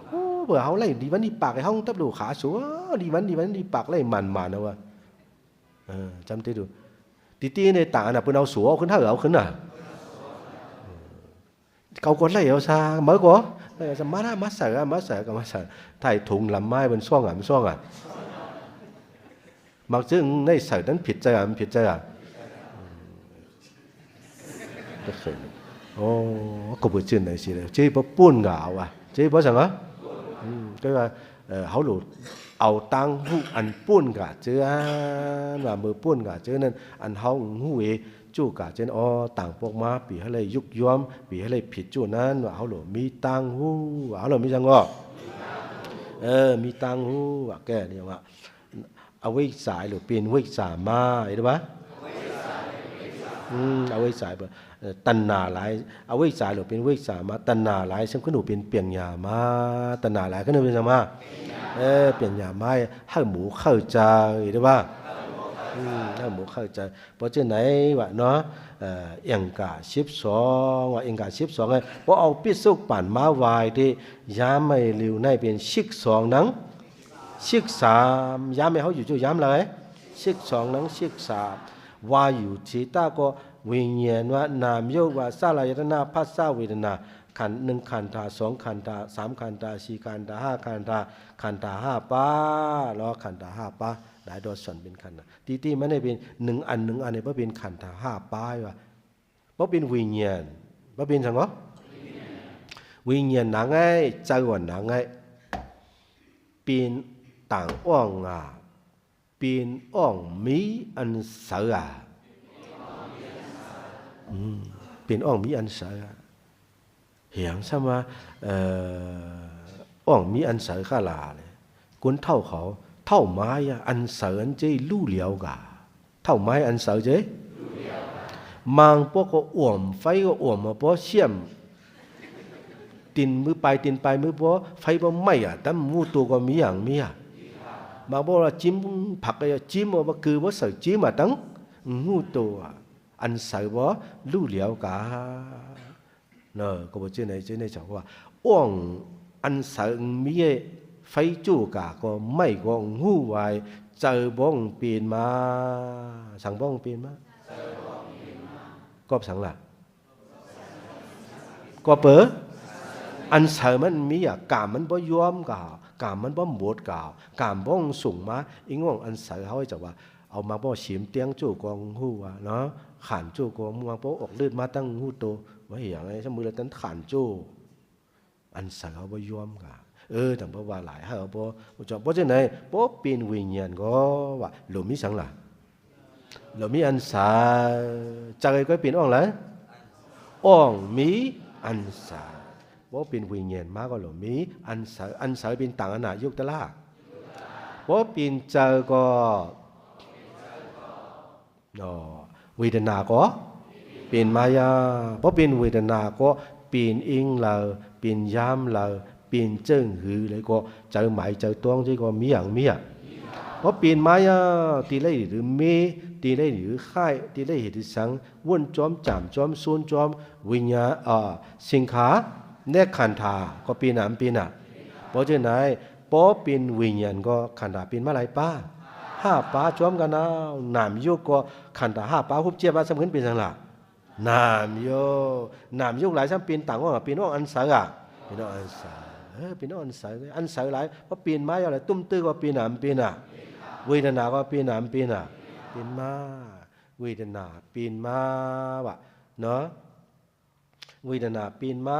ໂອ້ ເພິ່ນເຮົາໄລ່ດີວັນດີປາກ ໃຫ້ເຮົາຕັບດູຂາໂສ ດີວັນ ດີວັນດີປາກ ໄລ່ໝານໆ ນະວ່າ ເອີ ຈຳຕິດດູ ຕິຕິໃນຕານະ ເພິ່ນເອົາໂສເຮົາຂຶ້ນໃຫ້ເຮົາຂຶ້ນນະ ເຂົາກໍໄລ່ເອົາຊາ ເໝີກໍໄລ່ເອົາຊາ ມາລະ ມາໃສ່ ມາໃສ່ ກໍມາໃສ່ ຖ່າຍຖົງລຳໄມ້ເພິ່ນຊ່ອງອະ ມັນຊ່ອງອະ ມັກຈຶ່ງໄດ້ໃສ່ນັ້ນຜິດໃຈອະ ມັນຜິດໃຈອະ ໂອ້ ກໍບໍ່ຈື່ນໄດ້ຊິເລີຍ ເຈບໍ່ປຸ້ນກໍເອົາອະ ເຈບໍ່ສັງອະ ອືມ ກໍວ່າ ເອີ ເຮົາໂຫຼດເອົາຕ່າງຮູ້ອັນປຸ້ນກະເຈີ ອັນວ່າເມື່ອປຸ້ນກະເຈີນັ້ນ ອັນເຮົາຮູ້ເອ ຈູກະເຈີ ອໍ ຕ່າງພວກມາ ປີໃຫ້ໄດ້ຍຸກຍອມ ປີໃຫ້ໄດ້ຜິດຈູນັ້ນ ວ່າເຮົາໂຫຼດມີຕ່າງຮູ້ ເຮົາໂຫຼດມີຫຍັງກໍ ເອີ ມີຕ່າງຮູ້ ວ່າແກ່ນີ້ວ່າ ອະວິຊາໂຫຼດເປັນວິຊາມາ ເຫັນບໍ່? ອືມ ອະວິຊາ ເອີ ຕັນຫາຫຼາຍ ອະວິຊາໂຫຼດເປັນວິຊາມາ ຕັນຫາຫຼາຍ ເຊິ່ງຂຶ້ນເປັນປັນຍາມາ ຕັນຫາຫຼາຍຂຶ້ນເປັນຫຍັງມາ ເອີ ປັນຍາມາ ໃຫ້ໝູເຂົ້າໃຈ ເຫັນບໍ່? ອືມ ເຮົາບໍ່ເຂົ້າໃຈ. ເພາະຈັ່ງໃດວະເນາະ ເອີ ເອັງກາສິບສອງ ວ່າເອັງກາສິບສອງ ເອີ ບໍ່ເອົາປິດສຸກປານມາໄວ້ທີ່ ຍາມໃຫ້ເລັວໃນເປັນສິກສອງໜັງ ສິກສາມ ຍາມໃຫ້ເຮົາຢູ່ຈຸຍາມເລີຍ ສິກສອງໜັງສິກສາມ ວ່າຢູ່ທີ່ຕາກໍວິນຍານວ່ານາມຍົກວ່າສາລາຍະຕະນະ ພັດສະເວທະນາ ຂັນ ໜຶ່ງຂັນທາ ສອງຂັນທາ ສາມຂັນທາ ສີ່ຂັນທາ ຫ້າຂັນທາ ຂັນທາຫ້າປາ ລະຂັນທາຫ້າປາ ໄດ້ໂດດສ່ວນເປັນຂັນທາ. ທີ່ ທີ່ມັນໄດ້ເປັນໜຶ່ງອັນ ໜຶ່ງອັນນີ້ ບໍ່ເປັນຂັນທາຫ້າປາວ່າ ບໍ່ເປັນວິນຍານ ບໍ່ເປັນຫຍັງເນາະ ວິນຍານໜັງໄງ ໃຈວ່າໜັງໄງ ເປັນຕ່າງອ່ອງອາ ເປັນອ່ອງມີອັນເສີອາ ອືມ ເປັນອ່ອງມີອັນເສີອາ. ຫຍັງຊ້ຳວ່າ ເອີ ອ່ອງມີອັນເສີຄາລາເລີຍ ຄົນເຖົ້າເຂົາ ເຖົ້າມາຍາ ອັນເສີອັນເຈຮູ້ຫຼຽວກາ ເຖົ້າມາຍອັນເສີເຈ ມາງພວກກໍອ່ວມ ໄຟກໍອ່ວມມາພໍຊຽມ ຕີນມືປາຍ ຕີນປາຍມືພໍ ໄຟບໍ່ໄໝ້ອະ ຕຳຮູ້ໂຕກໍມີຫຍັງມີອະ ມາບໍ່ວ່າຈິ້ມຜັກກໍຈິ້ມ ບໍ່ຄືບໍ່ເສີຈິ້ມອະ ຕັ້ງຮູ້ໂຕອະ ອັນເສີບໍ່ຮູ້ຫຼຽວກາ. ເນາະ ກໍບໍ່ເຈົ້າໃນ ເຈົ້າໃນເຈົ້າວ່າ ອ່ອງອັນເສີມີໄຟຈູກາກໍໄໝ້ກໍຮູ້ວ່າ ເຈີບໍ່ເປັນມາ ສັງບໍ່ເປັນມາ ກໍສັງລະ ກໍເປີ ອັນເສີມັນມີອາການ ມັນບໍ່ຍອມກາ ກາມມັນບໍ່ໝົດກາ ກາມບໍ່ສົ່ງມາ ອີງອງອັນເສີເຮົາຈະວ່າ ເອົາມາບໍ່ເສີມຕຽງຈູກໍຮູ້ວ່າເນາະ ຂານຈູກໍມາບໍ່ອອກເລືອດມາຕັ້ງຮູ້ໂຕ ວ່າຫຍັງໄອ້ສະມືລະຕັນຂານຈູ ອັນເສີເຮົາບໍ່ຍອມກາ ເອີ ຈັ່ງບໍ່ວ່າຫຼາຍ ເຮົາບໍ່ ບໍ່ຈອບ ບໍ່ຈັ່ງໃດ ບໍ່ເປັນວິນຍານກໍວ່າ ໂລມີສັງລະ ໂລມີອັນເສີ ເຈີກໍເປັນອ່ອງລະ ອ່ອງມີອັນເສີ ບໍ່ເປັນວິນຍານມາກໍໂລມີອັນເສີ ອັນເສີເປັນຕ່າງອະນາຍຸກຕະລາ ບໍ່ເປັນເຈີກໍ ເນາະ ເວທະນາກໍເປັນມາຍາ ພໍເປັນເວທະນາກໍເປັນອີງລາວ ເປັນຍາມລາວ ເປັນເຈິງຫື ແລ້ວກໍເຈີໝາຍເຈີຕ້ອງ ເຈົ້າກໍມີຫຍັງມີອະ ພໍເປັນມາຍາ ຕີໄລຫຼືເມ ຕີໄລຫຼືຄ້າຍ ຕີໄລເຮັດສັງ ວົນຈອມ ຈາມຈອມ ຊູນຈອມ ວິນຍາ ເອີ ສິງຂາ ແນກຂັນທາ ກໍເປັນນາມເປັນອະ ເພາະຈະໄດ້ ພໍເປັນວິນຍານກໍຂັນທາເປັນມາຫຼາຍປາ ຫ້າປາຈອມກັນນາວ ນາມໂຍກກໍຂັນທາຫ້າປາ ຮູບຈຽບວ່າສຳຄັນເປັນຫຍັງລະ ນາມໂຍກ ນາມໂຍກຫຼາຍຊ້ຳເປັນຕ່າງອອກ ເປັນອອກອັນເສີອະ ເປັນອອກອັນເສີ ເອີ ເປັນອອກອັນເສີ ອັນເສີຫຼາຍ ພໍເປັນມາຢາວຫຼາຍ ຕຸ້ມຕື້ກໍເປັນນາມເປັນອະ ເວທະນາກໍເປັນນາມເປັນອະ ເປັນມາ ເວທະນາເປັນມາວະ ເນາະ. ເວທະນາເປັນມາ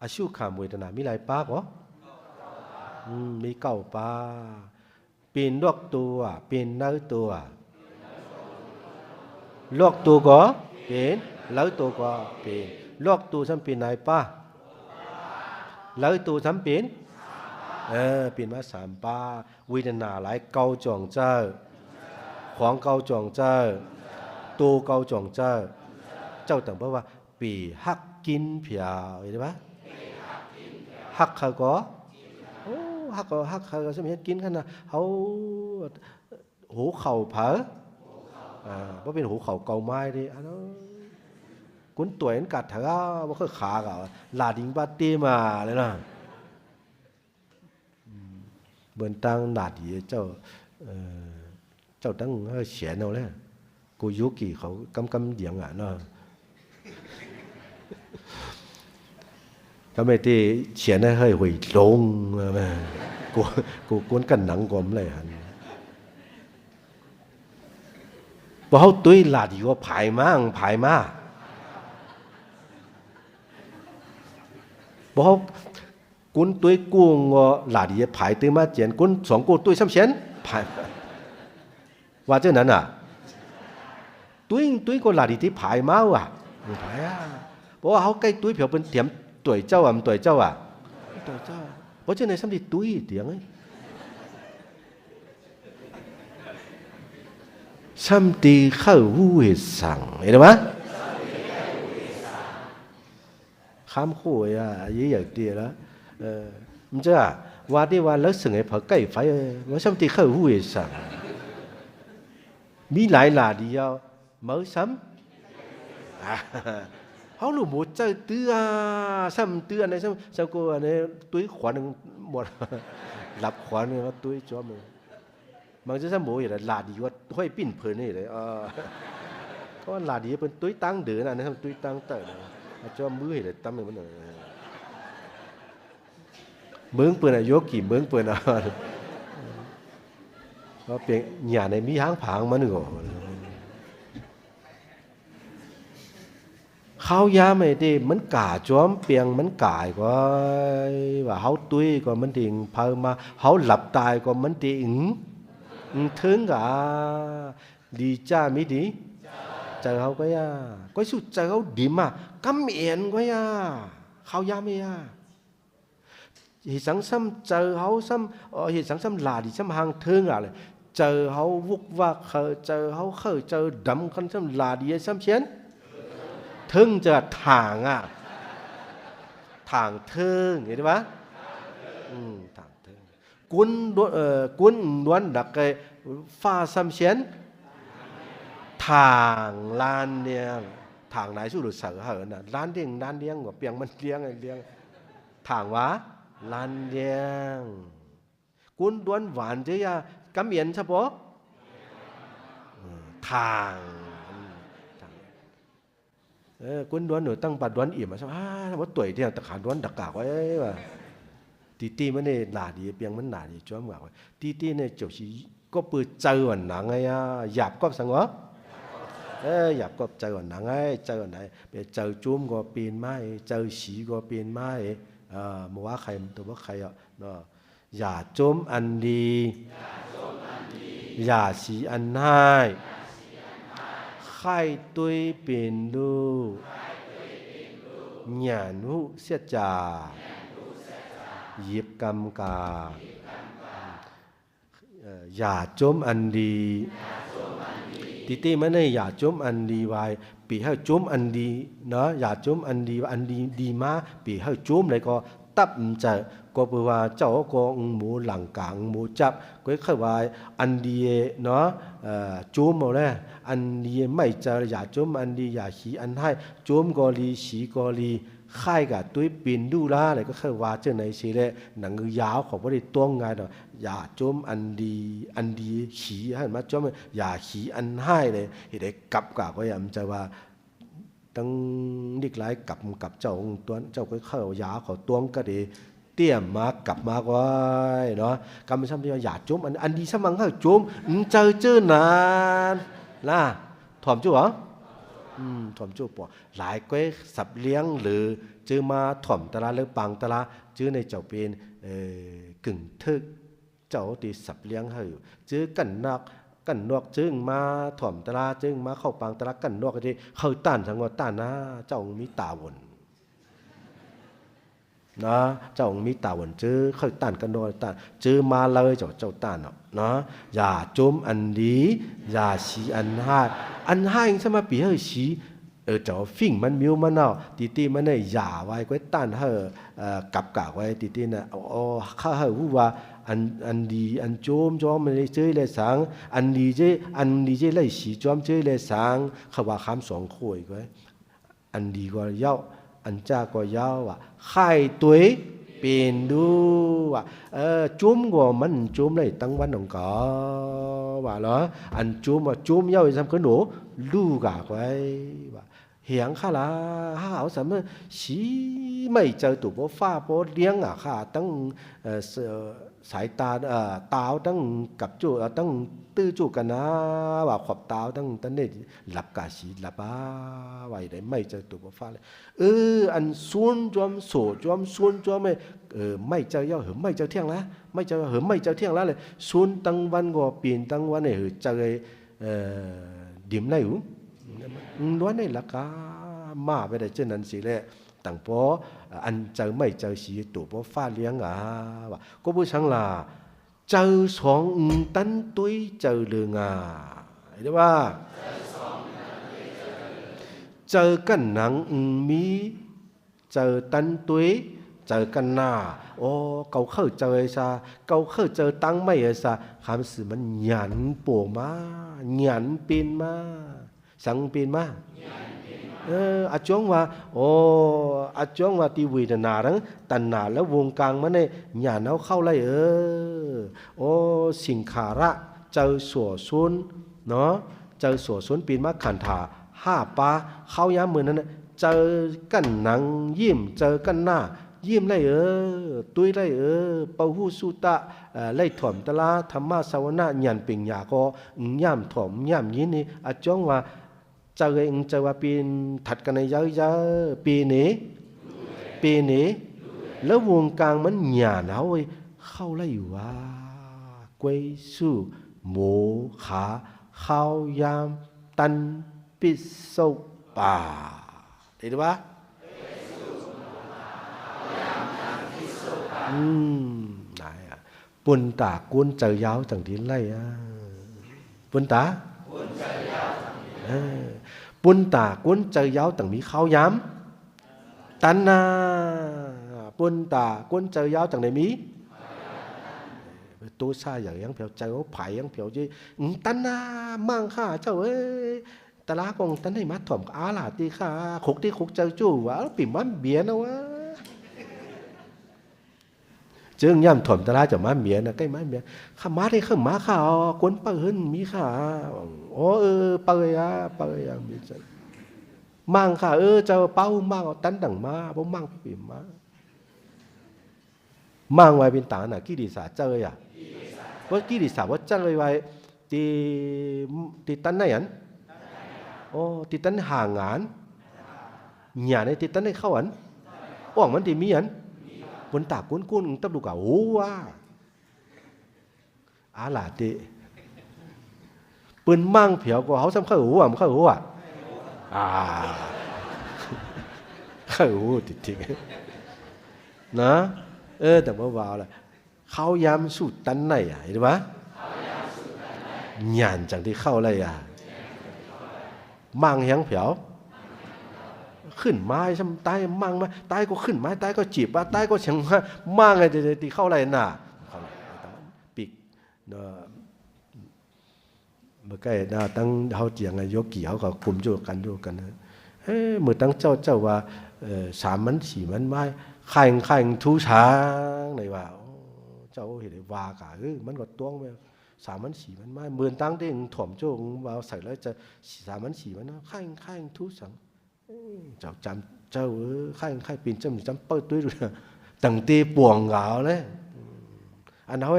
ອະສຸຂາມເວທະນາມີຫຼາຍປາກບໍ່? ອືມ ມີເກົ້າປາ ເປັນນອກໂຕ ເປັນໃນໂຕ ນອກໂຕກໍເປັນ ໃນໂຕກໍເປັນ ນອກໂຕຊ້ຳເປັນໃນປາ ໃນໂຕຊ້ຳເປັນ ເອີ ເປັນມາສາມປາ ເວທະນາຫຼາຍ ເກົ່າຈອງເຈົ້າ ຂອງເກົ່າຈອງເຈົ້າ ໂຕເກົ່າຈອງເຈົ້າ ເຈົ້າຕັ້ງເບິ່ງວ່າ ປີຮັກກິນຜຽວ ເຫັນບໍ່? ຮັກເຂົາກໍ ໂອ້ ຮັກກໍຮັກເຂົາກໍ ສຳເຮັດກິນຂະໜາດ ເຮົາ ໂຫເຂົ້າເຜີ ອ່າ ບໍ່ເປັນໂຫເຂົ້າເກົາໄມ້ເດ້ ອັນນັ້ນ ກຸນຕົວຍມັນກັດເຖາ ບໍ່ເຄີຍຂາກໍ ລາດິງບາເຕມາເລີຍນະ. ອືມ ເບິ່ງຕັ້ງໜ້າດີເຈົ້າ ເອີ ເຈົ້າຕັ້ງໃຫ້ສຽນເອົາແລ້ວ ກູຢູກີເຂົາກຳກຳດຽງອະເນາະ ກຳໄມຕິສຽນໃຫ້ຫວຍຫຼົງ ກູ ກູກວນກັນໜັງກວມໄລຫັ້ນ ບໍ່ເຮົາຕຸ້ຍຫຼາດຢູ່ວ່າຜາຍມາ ຜາຍມາ ບໍ່ເຮົາ ກຸນຕຸ້ຍກຸງກໍຫຼາດດີ ຜາຍຕື່ມາຈຽນ ກຸນສອງກຸ້ງຕຸ້ຍຊ້ຳແຊນ ຜາຍ ວ່າຈັ່ງນັ້ນນະ ຕຸ້ຍ ຕຸ້ຍກໍຫຼາດດີທີ່ຜາຍມາວ່າ ຜາຍອະ ເພາະວ່າເຮົາໃກ້ຕຸ້ຍເຜີຍເພິ່ນຖຽມຕົວຍເຈົ້າອະ ມັນຕົວຍເຈົ້າອະ ຕົວຍເຈົ້າ ເພາະຈັ່ງໃດຊ້ຳທີ່ຕຸ້ຍຕຽງ ຊ້ຳທີ່ເຂົ້າຫູເຮັດສັງ ເຫັນບໍ່? ຄຳໂຄຍອະ ເຢີຍກຕຽລະ ເອີ ມັນຈະວ່າທີ່ວ່າເລີກເຊິ່ງໃຫ້ເຜົາໄກ່ໄຟ ວ່າຊ້ຳທີ່ເຂົ້າຫູເຮັດສັງ ມີຫຼາຍຫຼ້າດີເອົາ ເມົາຊ້ຳ ເຮົາລະບໍ່ໃຈເທື່ອ ຊ້ຳເຕືອນໃນຊ້ຳ ຊ້ຳກໍອັນນີ້ຕຸ້ຍຂວັນໝົດ ຫຼັບຂວັນມາຕຸ້ຍຈອມ ບາງເທື່ອຊ້ຳບໍ່ເຫັນຫຼ້າດີວ່າຫ້ອຍປິ່ນເພີນນີ້ເດ້ ເອີ ເພາະວ່າຫຼ້າດີເພິ່ນຕຸ້ຍຕັ້ງເດີນະ ນະ ຕຸ້ຍຕັ້ງເຕີນະ ຈອມມືເຫັນຕຳມັນ ເບິ່ງເພິ່ນອາຍຸກີເບິ່ງເພິ່ນເອົາ ເພາະເປັນຫຍ້າໃນມີຫາງຜາງມັນກໍ ເຂົ້າຍາມໃຫ້ເດ ມັນກາຈອມປຽງມັນກາຍກວ່າ ວ່າເຮົາຕຸ້ຍກໍມັນເດງເພີມາ ເຮົາຫຼັບຕາຍກໍມັນເດງ ອື ເທິງກະ ດີຈ້າມີດີ ໃຈເຮົາກໍຢ່າ ກໍສຸດໃຈເຮົາດີມາ ກຳແອນກໍຢ່າ ເຂົ້າຍາມໃຫ້ຢ່າ ເຮັດສັງຊ້ຳໃຈເຮົາຊ້ຳ ເອີ ເຮັດສັງຊ້ຳຫຼ້າດີຊ້ຳຫ່າງເທິງຫຼ້າເລີຍ ໃຈເຮົາວຸກວັກ ໃຈເຮົາເຂົ້າໃຈດຳຄັນຊ້ຳຫຼ້າດີຊ້ຳຊຽນ ເທິງຈະຖາງອະ ຖາງເທິງ ເຫັນບໍ່? ອືມ ຖາງເທິງ ກຸນ ເອີ ກຸນນວນດັກໄກ່ຟ້າຊ້ຳຊຽນ ຖາງລ້ານແດງ ຖາງນາຍສູ້ເຫຼືອເສີເຫີນະ ລ້ານແດງ ລ້ານແດງ ປຽງມັນລຽງ ລຽງ ຖາງວ່າລ້ານແດງ ກຸນດວນຫວານເຈີຍາ ກຳເອນຊະເປາະ ເອີ ຖາງ ເອີ ກຸນດວນໜູຕັ້ງປາດວນອີ່ມ ອາ ບໍ່ຕົວຍເດ ຕະຂາດວນດັກກາກໄວ້ວ່າ ຕີຕີມັນເດ ຫຼ້າດີ ປຽງມັນຫຼ້າດີ ຈວມກາກໄວ້ ຕີຕີເນ ເຈົ້າຊິ ກໍເປີດໃຈວ່າໜັງໄງອາ ຢາບກອບສັງວະ ເອີ ຢາບກອບໃຈວ່າໜັງໄງ ໃຈວ່າໜັງ ເປັນໃຈຈຸ້ມກໍເປັນມາ ໃຈສີກໍເປັນມາ ເອີ ບໍ່ວ່າໃຄ ຕົວບໍ່ໃຄອະເນາະ ຢ່າຈົ່ມອັນດີ ຢ່າສີອັນຮ້າຍ ໃຄ່ຕຸ້ຍເປັນລູກ ຫຍານຮູ້ເສຍຈາ ຫຍິບກຳກາ ເອີ ຢ່າຈົ່ມອັນດີ ຕິຕິມະເນ ຢ່າຈົ່ມອັນດີວາຍ ປີໃຫ້ຈົ່ມອັນດີເນາະ ຢ່າຈົ່ມອັນດີ ອັນດີດີມາ ປີໃຫ້ຈົ່ມໃດກໍຕັບໃຈ ກໍເປີວ່າເຈົ້າກໍໂມຫຼັງກາງໂມຈັບ ກໍຄືວ່າອັນດີເນາະ ເອີ ຈົ່ມເອົາແລະ ອັນດີໄມ່ໃຈ ຢ່າຈົ່ມອັນດີ ຢ່າສີອັນຮ້າຍ ຈົ່ມກໍດີ ສີກໍດີ ຄ້າຍກະຕຸ້ຍເປັນດຸລາ ແລ້ວກໍເຄີຍວ່າຈັ່ງໃດຊີ້ແຫຼະ ໜັງຍາວເຂົາບໍ່ໄດ້ຕ້ອງງ່າຍດອກ ຢ່າຈົ່ມອັນດີ ອັນດີຂີ້ໃຫ້ມາຈົ່ມ ຢ່າຂີ້ອັນຮ້າຍເລີຍ ເຮັດໃຫ້ກັບກະກໍຢ່າ ມັນຈະວ່າ ຕັ້ງດິກຫຼາຍກັບ ກັບເຈົ້າຕົວ ເຈົ້າກໍເຂົ້າຢາເຂົາຕ້ວງກະເດ ຕຽມມາກັບມາໄວ້ເນາະ ກຳຊ້ຳທີ່ວ່າຢ່າຈົ່ມ ອັນ ອັນດີສະມັງເຮົາຈົ່ມ ອື ເຈົ້າເຈີນານ ລະ ຖ່ອມຈຸບໍ່? ອືມ ຖ່ອມຈຸບໍ່? ຫຼາຍແກ່ສັບລ້ຽງ ຫຼື ເຈີມາຖ່ອມຕະລາ ຫຼື ປາງຕະລາ ເຈີໃນເຈົ້າເປັນ ເອີ ກຶ່ງເຖິກ ເຈົ້າຕິສັບລ້ຽງໃຫ້ ເຈີກັນນອກ ກັນນອກ ເຈີມາຖ່ອມຕະລາ ເຈີມາເຂົ້າປາງຕະລາ ກັນນອກ ເດ ເຂົ້າຕ້ານສັງວະຕ້ານນາ ເຈົ້າມີຕາວົນ ນະ ເຈົ້າມີຕາວົນ ເຈີເຂົ້າຕ້ານກັນນອກ ຕ້ານ ເຈີມາເລີຍ ເຈົ້າ ເຈົ້າຕ້ານເນາະ ນະ ຢ່າຈົ່ມອັນດີ ຢ່າສີອັນຮ້າຍ ອັນຮ້າຍສາມາດປີໃຫ້ສີ ເອີ ເຈົ້າຝິ່ງມັນມິວມັນເນາະ ຕິຕິມັນໃນຢາໄວ້ ກວຍຕ້ານໃຫ້ ເອີ ກັບກາກໄວ້ ຕິຕິນະ ເອົາ ເອົາ ເຂົ້າໃຫ້ຮູ້ວ່າ ອັນ ອັນດີ ອັນຈົ່ມ ຈົ່ມມັນເຈີແລສັງ ອັນດີເຈີ ອັນດີເຈີໄລສີ ຈົ່ມເຈີແລສັງ ເຂົາວ່າຄຳສອງໂຄຍກວຍ ອັນດີກໍເຍົາ ອັນຈາກໍເຍົາວ່າ ຄ້າຍຕົວເປັນດູວ່າ ເອີ ຈົ່ມກໍມັນຈົ່ມໄດ້ຕັ້ງວັນຂອງກໍວ່າເນາະ ອັນຈົ່ມວ່າຈົ່ມເຍົາ ສຳຄັນໂນ ລູກາກໄວ້ວ່າ ຫຽງຂ້າລະ ຫາເອົາສຳເນີ ສີໄມ້ເຈີໂຕບໍ່ຟ້າບໍ່ລ້ຽງອາ ຂ້າຕັ້ງ ເອີ ເສ ສາຍຕາ ເອີ ຕາວຕັ້ງກັບໂຈ ເອີ ຕັ້ງຕື້ໂຈກັນນາ ວ່າຂອບຕາວຕັ້ງຕັນເນ ຫຼັບກາສີຫຼັບອາ ວ່າໄດ້ໄມ້ເຈີໂຕບໍ່ຟ້າ ເອີ ອັນຊວນຈອມໂສຈອມຊວນຈອມ ເອີ ໄມ້ເຈີເຍົາ ເຫີມໄມ້ເຈີທ່ຽງລະ ໄມ້ເຈີເຫີມໄມ້ເຈີທ່ຽງລະ ເລີຍຊວນຕັ້ງວັນກໍປີນຕັ້ງວັນ ເຫີເຈີ ເອີ ດິມໄດ້ຫູ ອືມ ລ້ວນໄດ້ລະກາ ມາໄປໄດ້ເຊັ່ນນັ້ນຊິແລະ ຕັ້ງພໍ ອັນເຈີໄມ້ເຈີສີໂຕບໍ່ຟ້າລ້ຽງອາ ວ່າ ກໍບໍ່ຊັງລະ ເຈີສອງອຶງຕັນຕຸ້ຍເຈີເລີງາ ເຫັນບໍ່? ເຈີກັນໜັງອຶງມີ ເຈີຕັນຕຸ້ຍ ເຈີກັນໜ້າ ໂອ້ ເຂົາເຂົ້າເຈີຊະ ເຂົາເຂົ້າເຈີຕັ້ງໃໝ່ຊະ ຄຳຊື່ມັນຫຍັນໂປມາ ຫຍັນເປັນມາ ສັງເປັນມາ ເອີ ອາຈອງວ່າ ໂອ້ ອາຈອງວ່າ ທີ່ເວທະນາທັງຕັນຫາ ແລະ ວົງກາງມັນນີ້ ຫຍັນເຮົາເຂົ້າໄດ້ ເອີ ໂອ້ ສັງຂາລະ ເຈີຊົ່ວຊົນເນາະ ເຈີຊົ່ວຊົນເປັນມາ ຂັນທາຫ້າປາ ເຂົ້າຍາມມື້ນັ້ນນະ ເຈີກັນນັ່ງ ຍິ້ມເຈີກັນໜ້າ ຍິ້ມໄດ້ເອີ ຕຸ້ຍໄດ້ເອີ ປະຫຸສຸຕະ ເອີ ໄດ້ຖອມຕະລາ ທຳມະສະວະນະ ຍານປັນຍາກໍ ຍາມຖອມຍາມຍິນນີ້ ອາຈອງວ່າ ເຈົ້າເອີຍ ເຈົ້າວ່າເປັນ ຖັດກັນໃນເຢີເຢີ ເປເນ ເປເນ ແລ້ວວົງກາງມັນຍານເຮົາເອີຍ ເຂົ້າໄດ້ຢູ່ວ່າ ກວຍສຸ ໂມຄາ ເຂົ້າຍາມ ຕັນ ປິໂສປາ ໄດ້ຫຼືບໍ່? ອືມ ໄດ້ອະ ປຸນຕາກົ້ນເຈີຍາວຈັ່ງທີ່ໄລ່ອະ ປຸນຕາ ເອີ ປຸນຕາກົ້ນເຈີຍາວຈັ່ງມີເຂົ້າຍາມ ຕັນນາ ປຸນຕາກົ້ນເຈີຍາວຈັ່ງໄດ້ມີ ໂຕຊາຢາກຍັງແຜວ ເຈີໄຜຍັງແຜວເຈ ອືມ ຕັນນາ ມັງຄ່າເຈົ້າເອີຍ ຕະລາກອງຕັນໄດ້ມາຖ່ອມອາລາຕິຄ່າ ຄົກຕິຄົກເຈົ້າຈູວ່າ ເອົາປີມາບຽນເອົາວ່າ ເຈີຍາມຖ່ອມຕະລາຈະມາເມຍນະ ໃກ້ມາເມຍ ຂ້າມາໄດ້ ຂ້າມາຂ້າ ຄົນເປີເຮືອນມີຂ້າ ໂອ ເອີ ເປີຍາ ເປີຍາ ມີຈັງ ມັງຂ້າ ເອີ ເຈົ້າເປົາມັງ ເອົາຕັນດັງມາ ບໍ່ມັງເປັນມາ ມັງໄວ້ເປັນຕານະ ກິລິສາເຈີຍາ ບໍ່ກິລິສາ ບໍ່ເຈີໄວ້ ຕິ ຕິຕັນໄດ້ອັນ ໂອ ຕິຕັນຫາງານ ຍາໃນຕິຕັນໄດ້ເຂົ້າອັນ ອອກມັນຕິມີອັນ ເປັນຕາກຸນກຸນ ຕັບລູກກາ ໂອ ອາ ອາລາຕິ ເປັນມັງແຜວກໍເຮົາສ່ຳເຂົ້າໂອ ອາ ເຂົ້າໂອ ອາ ອາ ເຂົ້າໂອ ຕິຕິ ນະ ເອີ ແຕ່ບໍ່ວ່າລະ ເຂົ້າຍາມສູດຕັນໄດ້ອະ ເຫັນບໍ່? ຍານຈັ່ງທີ່ເຂົ້າໄດ້ອະ ມັງແຮງແຜວ ຂຶ້ນມາຊ້ຳຕາຍ ມັງມາ ຕາຍກໍຂຶ້ນມາ ຕາຍກໍເຈັບ ວ່າຕາຍກໍສຽງມາ ມັງໄອ້ທີ່ເຂົ້າໄດ້ນະ ປີກເນາະ ບໍ່ໃກ້ນະ ຕັ້ງເຮົາຈຽງໂຍກີເຮົາກໍກຸມຢູ່ກັນຢູ່ກັນ ເອີ ມື້ຕັ້ງເຈົ້າ ເຈົ້າວ່າ ເອີ ສາມມັນສີ່ມັນໄມ້ ຄາຍຄາຍທູສາງ ໄດ້ວ່າ ໂອ້ ເຈົ້າເຮັດໃຫ້ວ່າກະ ເອີ ມັນກໍຕ້ອງແມ່ນ ສາມມັນສີ່ມັນໄມ້ ເມີນຕັ້ງເດ້ງຖອມໂຈ້ວ່າໃສ່ແລ້ວຈະ ສາມມັນສີ່ມັນ ຄາຍຄາຍທູສາງ ເຈົ້າຈຳ ເຈົ້າເອີຍ ຄາຍຄາຍເປັນຈຳ ຈຳເປີດດ້ວຍ ຕັ້ງແຕ່ປວງກາວແລ້ວ ອັນເຮົາ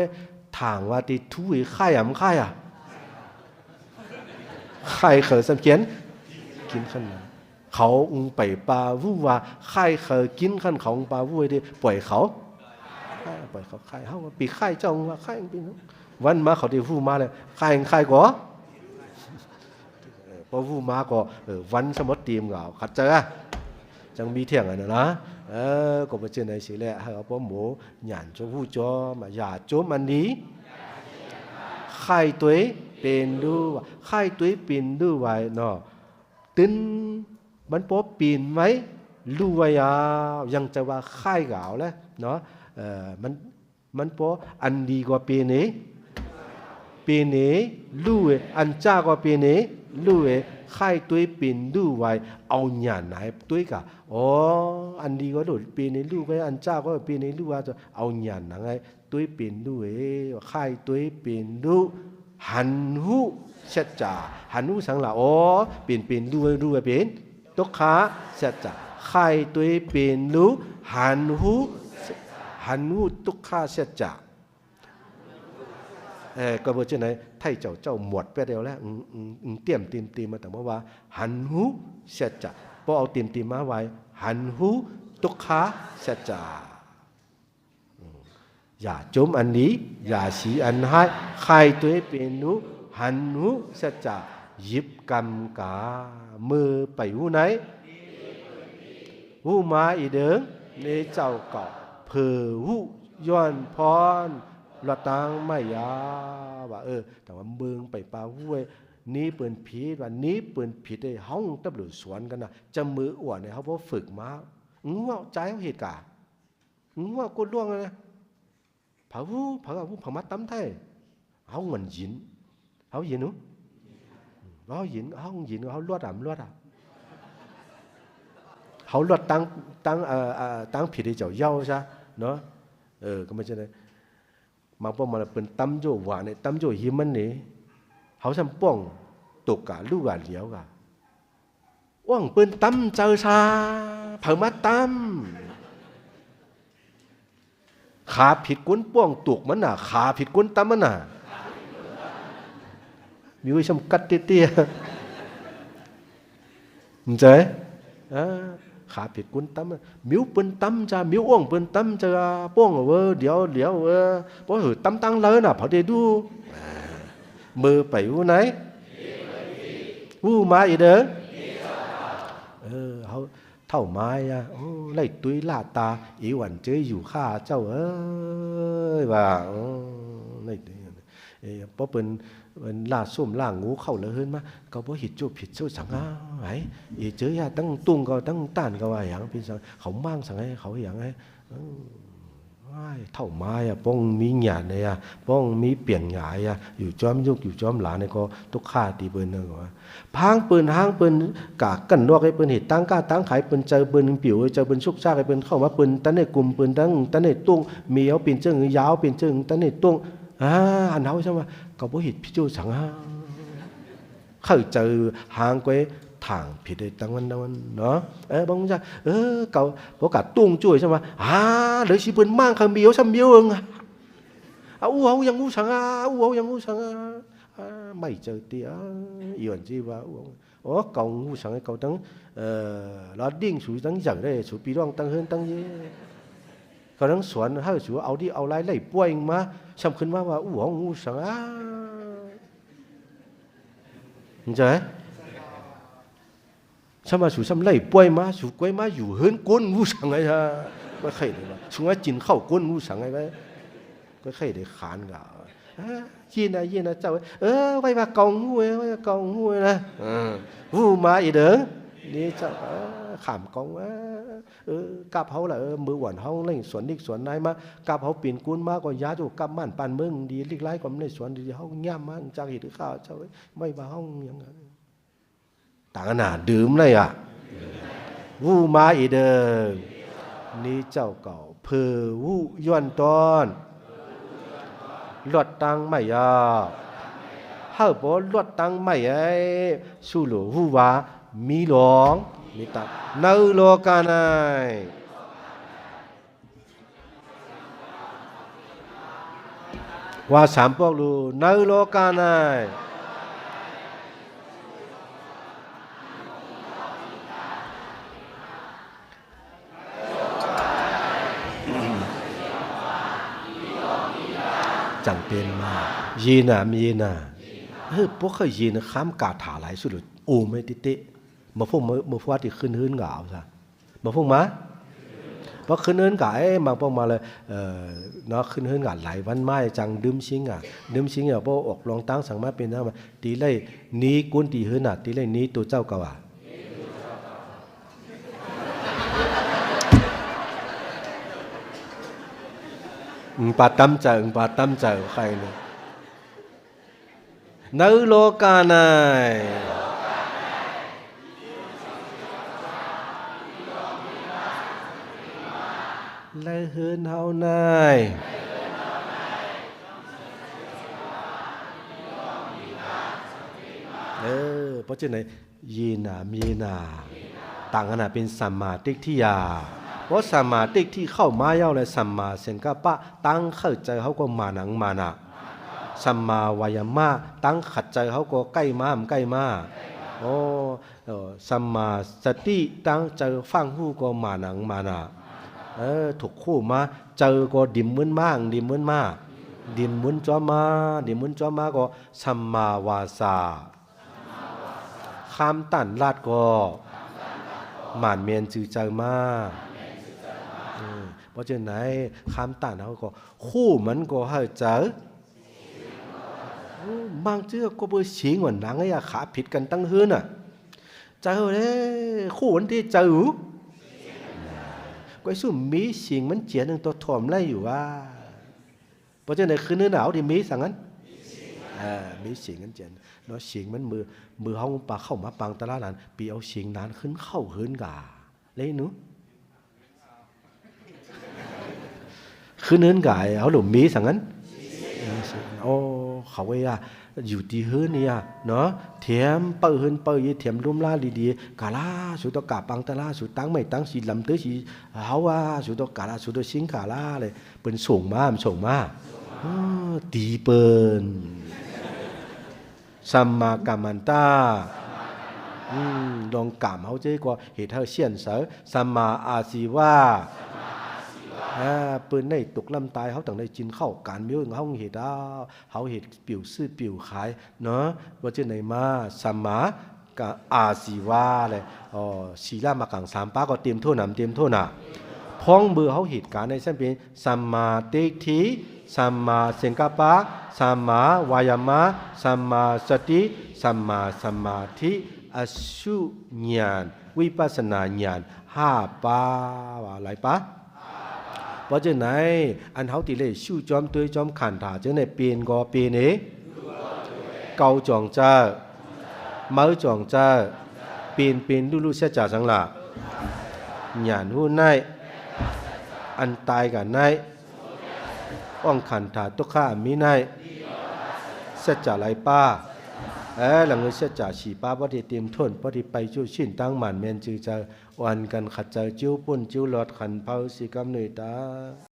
ຖາມວ່າຕິດທູເອ ຄາຍອຳ ຄາຍອະ ຄາຍເຂົາສຳຂຽນ ກິນຄັນ ເຂົາອຸງໄປປາວູວ່າ ຄາຍເຂົາກິນຄັນ ເຂົາອຸງປາວູໄດ້ ປ່ອຍເຂົາ ປ່ອຍເຂົາຄາຍ ເຮົາປີກຄາຍ ເຈົ້າວ່າຄາຍ ວັນມາເຂົາໄດ້ວູມາແລ້ວ ຄາຍ ຄາຍກໍ ເອີ ພໍວູມາກໍ ເອີ ວັນສະໝົດຕີມກໍເອົາ ຂັດໃຈອະ ຈັ່ງມີທ່ຽງອັນນັ້ນນະ ເອີ ກໍບໍ່ເຊັ່ນໃດຊິແລະ ໃຫ້ເອົາປະໂມຍານຈະຮູ້ຈໍມ ຢ່າຈົ່ມອັນດີ ຄາຍຕົວເອງເປັນຮູ້ ຄາຍຕົວເອງເປັນຮູ້ໄວ້ເນາະ ຕື່ນ ມັນບໍ່ເປັນໄວ້ ຮູ້ໄວ້ອາວ ຍັງຈະວ່າຄາຍກໍເອົາແຫຼະເນາະ ເອີ ມັນ ມັນບໍ່ ອັນດີກໍເປັນເອ ເປັນເອ ຮູ້ເອ ອັນຈາກໍເປັນເອ ຮູ້ເອ ຄາຍຕົວເອງເປັນຮູ້ໄວ້ ເອົາຍານໃນຕົວເອງກະ ອໍ ອັນດີກໍຮູ້ ເປັນເອ ຮູ້ໄວ້ ອັນຈາກໍເປັນເອ ຮູ້ວ່າ ເອົາຍານໃນຕົວເອງເປັນຮູ້ເອ ຄາຍຕົວເອງເປັນຮູ້ ຫັນຮູ້ສັດຈະ ຫັນຮູ້ສັງລະ ອໍ ເປັນ ເປັນຮູ້ ຮູ້ວ່າເປັນ ທຸກຂະສັດຈະ ຄາຍຕົວເອງເປັນຮູ້ ຫັນຮູ້ ຫັນຮູ້ທຸກຂະສັດຈະ ເອີ ກໍບໍ່ເຊັ່ນໃດ ໄທເຈົ້າ ເຈົ້າໝວດແປດແລ້ວ ອືມ ອືມ ອືມ ຕຽມຕີມ ຕີມມາ ແຕ່ວ່າ ຫັນຮູ້ສັດຈະ ບໍ່ເອົາຕີມ ຕີມມາໄວ້ ຫັນຮູ້ທຸກຂະສັດຈະ ອືມ ຢ່າຈົ່ມອັນດີ ຢ່າສີອັນຮ້າຍ ຄາຍຕົວເອງເປັນຮູ້ ຫັນຮູ້ສັດຈະ ຢິບກຳກາ ເມີໄປຮູ້ໃນ ຮູ້ມາອີເດີງ ເນເຈົ້າເກົ່າ ເຜີຮູ້ຍ້ອນພອນ ລອດຕາງໄມຍາ ວ່າ ເອີ ແຕ່ວ່າເບິ່ງໄປປາຫ້ວຍ ນີ້ເປີນຜິດ ວ່ານີ້ເປີນຜິດເດ້ ເຮົາຕ້ອງໄດ້ສອນກັນນະ ຈະມືອ່ອນໃຫ້ເຮົາບໍ່ຝຶກມາ ເອີ ໃຈເຮົາເຮັດກະ ງົວກົດລ່ວງນະ ເຜົາ ເຜົາ ເຜົາ ເຜົາມາຕຳໄທ ເຮົາມັນຍິນ ເຮົາຍິນ ເຮົາຍິນ ເຮົາຍິນ ເຮົາລວດອະ ລວດອະ ເຮົາລວດຕັ້ງ ຕັ້ງ ເອີ ເອີ ຕັ້ງຜິດໃຫ້ເຈົ້າເຍົາຊະເນາະ ເອີ ກໍບໍ່ເປັນຈັ່ງໃດ ມາພວກມັນເປັນຕຳໂຈຫວານນີ້ ຕຳໂຈຫິມມັນນີ້ ເຮົາຊ່ຳປ້ອງຕົກກະ ລູກກະຫຼຽວກະ ອ່ວງເພິ່ນຕຳເຈົ້າຊາ ເຜົາມາຕຳ ຂາຜິດຄົນປ້ອງຕົກມັນນະ ຂາຜິດຄົນຕຳມັນນະ ມີໄວ້ຊ່ຳກັດເຕ້ຍໆ ເຂົ້າໃຈ? ເອີ ຂາຜິດຄົນຕຳ ມິວເພິ່ນຕຳຈາ ມິວອ່ວງເພິ່ນຕຳຈາ ປ້ອງເວີ ດຽວ ດຽວ ເອີ ບໍ່ຖືກຕຳຕັ້ງເລີນະ ເຜົາເດດູ ເມີໄປຫູໄນ ຫູມາອີເດີ ເອີ ເຮົາ ເຖົ້າມາຍາ ໂອ້ ໄລ່ຕຸ້ຍລາດຕາ ອີຫວັນເຈີຢູ່ຂ້າເຈົ້າເອີຍ ວ່າ ໂອ້ ໄລ່ ເອີ ພໍເພິ່ນ ເພິ່ນລາດສົ້ມລາດງູເຂົ້າລະເຮືອນມາ ກໍບໍ່ເຮັດໂຈຜິດໂຈສັງອາ ໄຫ ເອີ ເຈີຍາຕັ້ງຕຸງກໍຕັ້ງຕ້ານກໍວ່າຫຍັງ ເປັນສັງ ເຂົາມ້າງສັງໃຫ້ເຂົາຫຍັງໃຫ້ ເອີ ອ້າຍ ເຖົ້າມາຍາ ປ້ອງມີຫຍາດນະຍາ ປ້ອງມີປຽງຫຍາຍາ ຢູ່ຈ້ອມລູກຢູ່ຈ້ອມຫຼານນີ້ກໍຕົກຂ້າຕີເພິ່ນນະວ່າ ພາງເພິ່ນ ຫາງເພິ່ນກະກັນນອກໃຫ້ເພິ່ນເຮັດຕັ້ງຄ້າຕັ້ງຂາຍ ເພິ່ນເຈີເພິ່ນປິວ ເຈີເພິ່ນຊຸກຊາກໃຫ້ເພິ່ນເຂົ້າມາ ເພິ່ນຕັນໃຫ້ກຸ່ມ ເພິ່ນຕັ້ງ ຕັນໃຫ້ຕົງ ເມວເປັນເຈີ ຢາວເປັນເຈີ ຕັນໃຫ້ຕົງ ອາ ອັນເຮົາຊ່ຳວ່າ ກໍບໍ່ເຮັດຜິດໂຈສັງຫາ ເຂົ້າໃຈຫາງກ້ວຍທາງຜິດໄດ້ຕັ້ງວັນ ຕັ້ງວັນເນາະ ເອີ ບາງຄົນຈະ ເອີ ເຂົາບໍ່ກະຕົງໂຈຍຊ່ຳວ່າ ອາ ເລີຍຊິເພິ່ນມ້າງເຂົາເມວ ຊ່ຳເມວເອີງ ອາ ອູເຮົາຍັງຮູ້ສັງ ອາ ອູເຮົາຍັງຮູ້ສັງ ອາ ອາ ໄໝ້ເຈີຕິ ອາ ອີຫວັນຈີວ່າ ໂອ້ ເຂົາຮູ້ສັງ ເຂົາຕັ້ງ ເອີ ລອດດິ້ງ ສູຕັ້ງໃຫຍ່ໄດ້ ສູປີດອງຕັ້ງເຮືອນຕັ້ງເຢ ເຂົາຕັ້ງສວນ ໃຫ້ສູເອົາດີເອົາຫຼາຍໄລ່ປ່ວຍມາ ຊ່ຳຂຶ້ນມາວ່າ ອູເຮົາຮູ້ສັງ ອາ ເຂົ້າໃຈ? ຊ່ຳວ່າສູຊ່ຳໄລ່ປ່ວຍມາ ສູກ້ວຍມາຢູ່ເຮືອນກົ້ນຮູ້ສັງໄງ ກໍໄຂ້ໄດ້ວ່າ ສູມາກິນເຂົ້າກົ້ນຮູ້ສັງໄງ ກໍໄຂ້ໄດ້ຂານກະ ອາ ຍິນນະ ຍິນນະເຈົ້າ ເອີ ໄວ້ວ່າເກົາງຮູ້ ໄວ້ວ່າເກົາງຮູ້ນະ ເອີ ຮູ້ມາອີເດີ ນີ້ເຈົ້າ ເອີ ຂ້າມກອງ ເອີ ເອີ ກັບເຮົາລະ ເອີ ມື້ວັນເຮົາເລັງສວນເດັກສວນນາຍມາ ກັບເຮົາເປັນກຸນມາກໍຢາໂຈ ກັບບ້ານປານເມືອງດີ ລິກຫຼາຍກໍບໍ່ໄດ້ສວນດີ ເຮົາຍາມມາຈາກເຮັດຂ້າເຈົ້າ ໄວ້ວ່າເຮົາຫຍັງ ຕາງໜ້າດື່ມໄດ້ອະ ຫູມາອີເດີ ນີ້ເຈົ້າເຂົາເພີຫູຍ້ອນຕ້ອນ ລວດຕັ້ງໃໝ່ຍາ ເຮົາບໍ່ລວດຕັ້ງໃໝ່ໃຫ້ ສູ່ໂລຫູວ່າມີຫຼອງ ມີຕາ ໃນໂລກາໃນ ວ່າສາມປອກລູ ໃນໂລກາໃນ ຈັ່ງເປັນມາ ຢີນາ ມີນາ ເອີ ພວກເຂົາຢີນ ຄຳກາຖາຫຼາຍສຸດ ໂອໄມຕິເຕ ມາພວກ ມາ ມາພວກທີ່ຂຶ້ນເຮືອນກະເອົາຊະ ມາພວກມາ ພໍຂຶ້ນເຮືອນກະ ເອີ ມາພວກມາເລີຍ ເອີ ເນາະ ຂຶ້ນເຮືອນກະຫຼາຍວັນມາ ຈັ່ງດື່ມຊິງກະ ດື່ມຊິງກະ ບໍ່ອອກລອງຕັ້ງສັງມາເປັນຫຍັງ ຕີໄລ່ໜີ ກົນຕີເຮືອນນະ ຕີໄລ່ໜີໂຕເຈົ້າກະວ່າ ອືມ ປາດຕຳໃຈ ອືມ ປາດຕຳໃຈ ໃຄເລີຍ ໃນໂລກາໃນ ໃນເຮືອນເຮົາໃນ ເອີ ເພາະຈັ່ງໃດ ເຢນາ ເມນາ ຕັ້ງອັນນະເປັນສຳມາທິດຖິຍາ ເພາະສຳມາທິດຖິເຂົ້າມາແລ້ວແຫຼະ ສຳມາສັງກັບປະ ຕັ້ງເຂົ້າໃຈເຮົາກໍມານະ ມານະ ສຳມາວາຍາມະ ຕັ້ງຂັດໃຈເຮົາກໍໃກ້ມາ ໃກ້ມາ ໂອ້ ເອີ ສຳມາສະຕິ ຕັ້ງໃຈຟັງຮູ້ກໍມານະ ມານະ ເອີ ທຸກຄູ່ມາ ໃຈກໍດິມເມີນມາ ດິມເມີນມາ ດິມເມີນຈອມມາ ດິມເມີນຈອມມາກໍສຳມາວາຈາ ຄຳຕ້ານລາດກໍ ໝານແມ່ນຈື່ໃຈມາ ເອີ ເພາະຈັ່ງໃດ ຄຳຕ້ານເຮົາກໍ ຄູ່ມັນກໍໃຫ້ໃຈ ໂອ້ ບາງເທື່ອກໍບໍ່ເສັງວ່າໜັງໄອ້ອາຂາຜິດກັນຕັ້ງເຮືອນນະ ໃຈເຮົາເດ້ ຄູ່ມັນທີ່ໃຈຫູ ກວຍສຸມມີສິງມັນຈຽນໜຶ່ງຕົວຖອມໄດ້ຢູ່ວ່າ. ເພາະຈັ່ງໃດຄືເນື້ອໜາວທີ່ມີສັງນັ້ນ ເອີ ມີສິງມັນຈຽນເນາະ. ສິງມັນ ມື ມືເຮົາປາເຂົ້າມາປາງຕະຫຼາດນັ້ນ ປີເອົາສິງນານຂຶ້ນເຂົ້າເຮືອນກາເລີຍໜູ ຄືເນີນກາຍເຮົາຫຼົມມີສັງນັ້ນ. ໂອ້ ເຂົາເອີຍ ຢູ່ທີ່ເຮືອນນີ້ອະເນາະ ແຖມເປີເຮືອນເປີເຢ ແຖມລົມລາດີໆ ກາລາ ສູຕ້ອງກາປາງຕະລາ ສູຕັ້ງໄມ້ຕັ້ງສີລຳເຕີສີເຮົາວ່າ ສູຕ້ອງກາລາ ສູຕ້ອງສິງກາລາເລີຍ. ເພິ່ນສົ່ງມາ ມັນສົ່ງມາ ເອີ ຕີເພິ່ນ ສຳມາກຳມັນຕາ ອືມ ລອງກາມເຮົາເຈ້ກວ່າເຮັດໃຫ້ສ່ຽນເສີ ສຳມາອາຊີວະ ອາ ເພິ່ນໄດ້ຕົກລ້ຳຕາຍ ເຮົາຕ້ອງໄດ້ກິນເຂົ້າ ການມີເຮົາເຮັດ ເຮົາເຮັດປິວຊື້ປິວຂາຍເນາະ ວ່າຈັ່ງໃດມາ ສຳມາກະອາຊີວະແຫຼະ ອໍ ສີລະມາກັງສາມປາກໍເຕັມໂທນະ ເຕັມໂທນະ. ພ້ອງເບີເຮົາເຮັດການໃນຊັ້ນເປັນ ສຳມາທິດຖິ ສຳມາສັງກັບປະ ສຳມາວາຍາມະ ສຳມາສະຕິ ສຳມາສະມາທິ ອະສຸຍານ ວິປັດສະນາຍານ ຫ້າປາ ວ່າຫຼາຍປາ. ເພາະຈັ່ງໃດ ອັນເຮົາທີ່ໄດ້ສູ້ຈອມ ຕົວະຈອມ ຂັນທາຈັ່ງໃດ ເປັນກໍເປັນເອ ເກົາຈອງເຈີ ເມົາຈອງເຈີ ເປັນ ເປັນ ຮູ້ ຮູ້ສັດຈະສັງລະ ຍານຮູ້ໃນ ອັນຕາຍກັນໃນ ອອງຂັນທາທຸກຂະມີໃນ ສັດຈະຫຼາຍປາ ເອີ ລະເງິນສັດຈະສີ່ປາ ບໍ່ໄດ້ເຕັມທົນ ບໍ່ໄດ້ໄປຈຸດສິ້ນຕັ້ງໝັ້ນແມ່ນຈື່ເຈີ ອ່ອນກັນຂັດໃຈ ຈິ້ວປຸ້ນຈິ້ວຫຼອດ ຂັນເພົາສີກຳເນີດຕາ.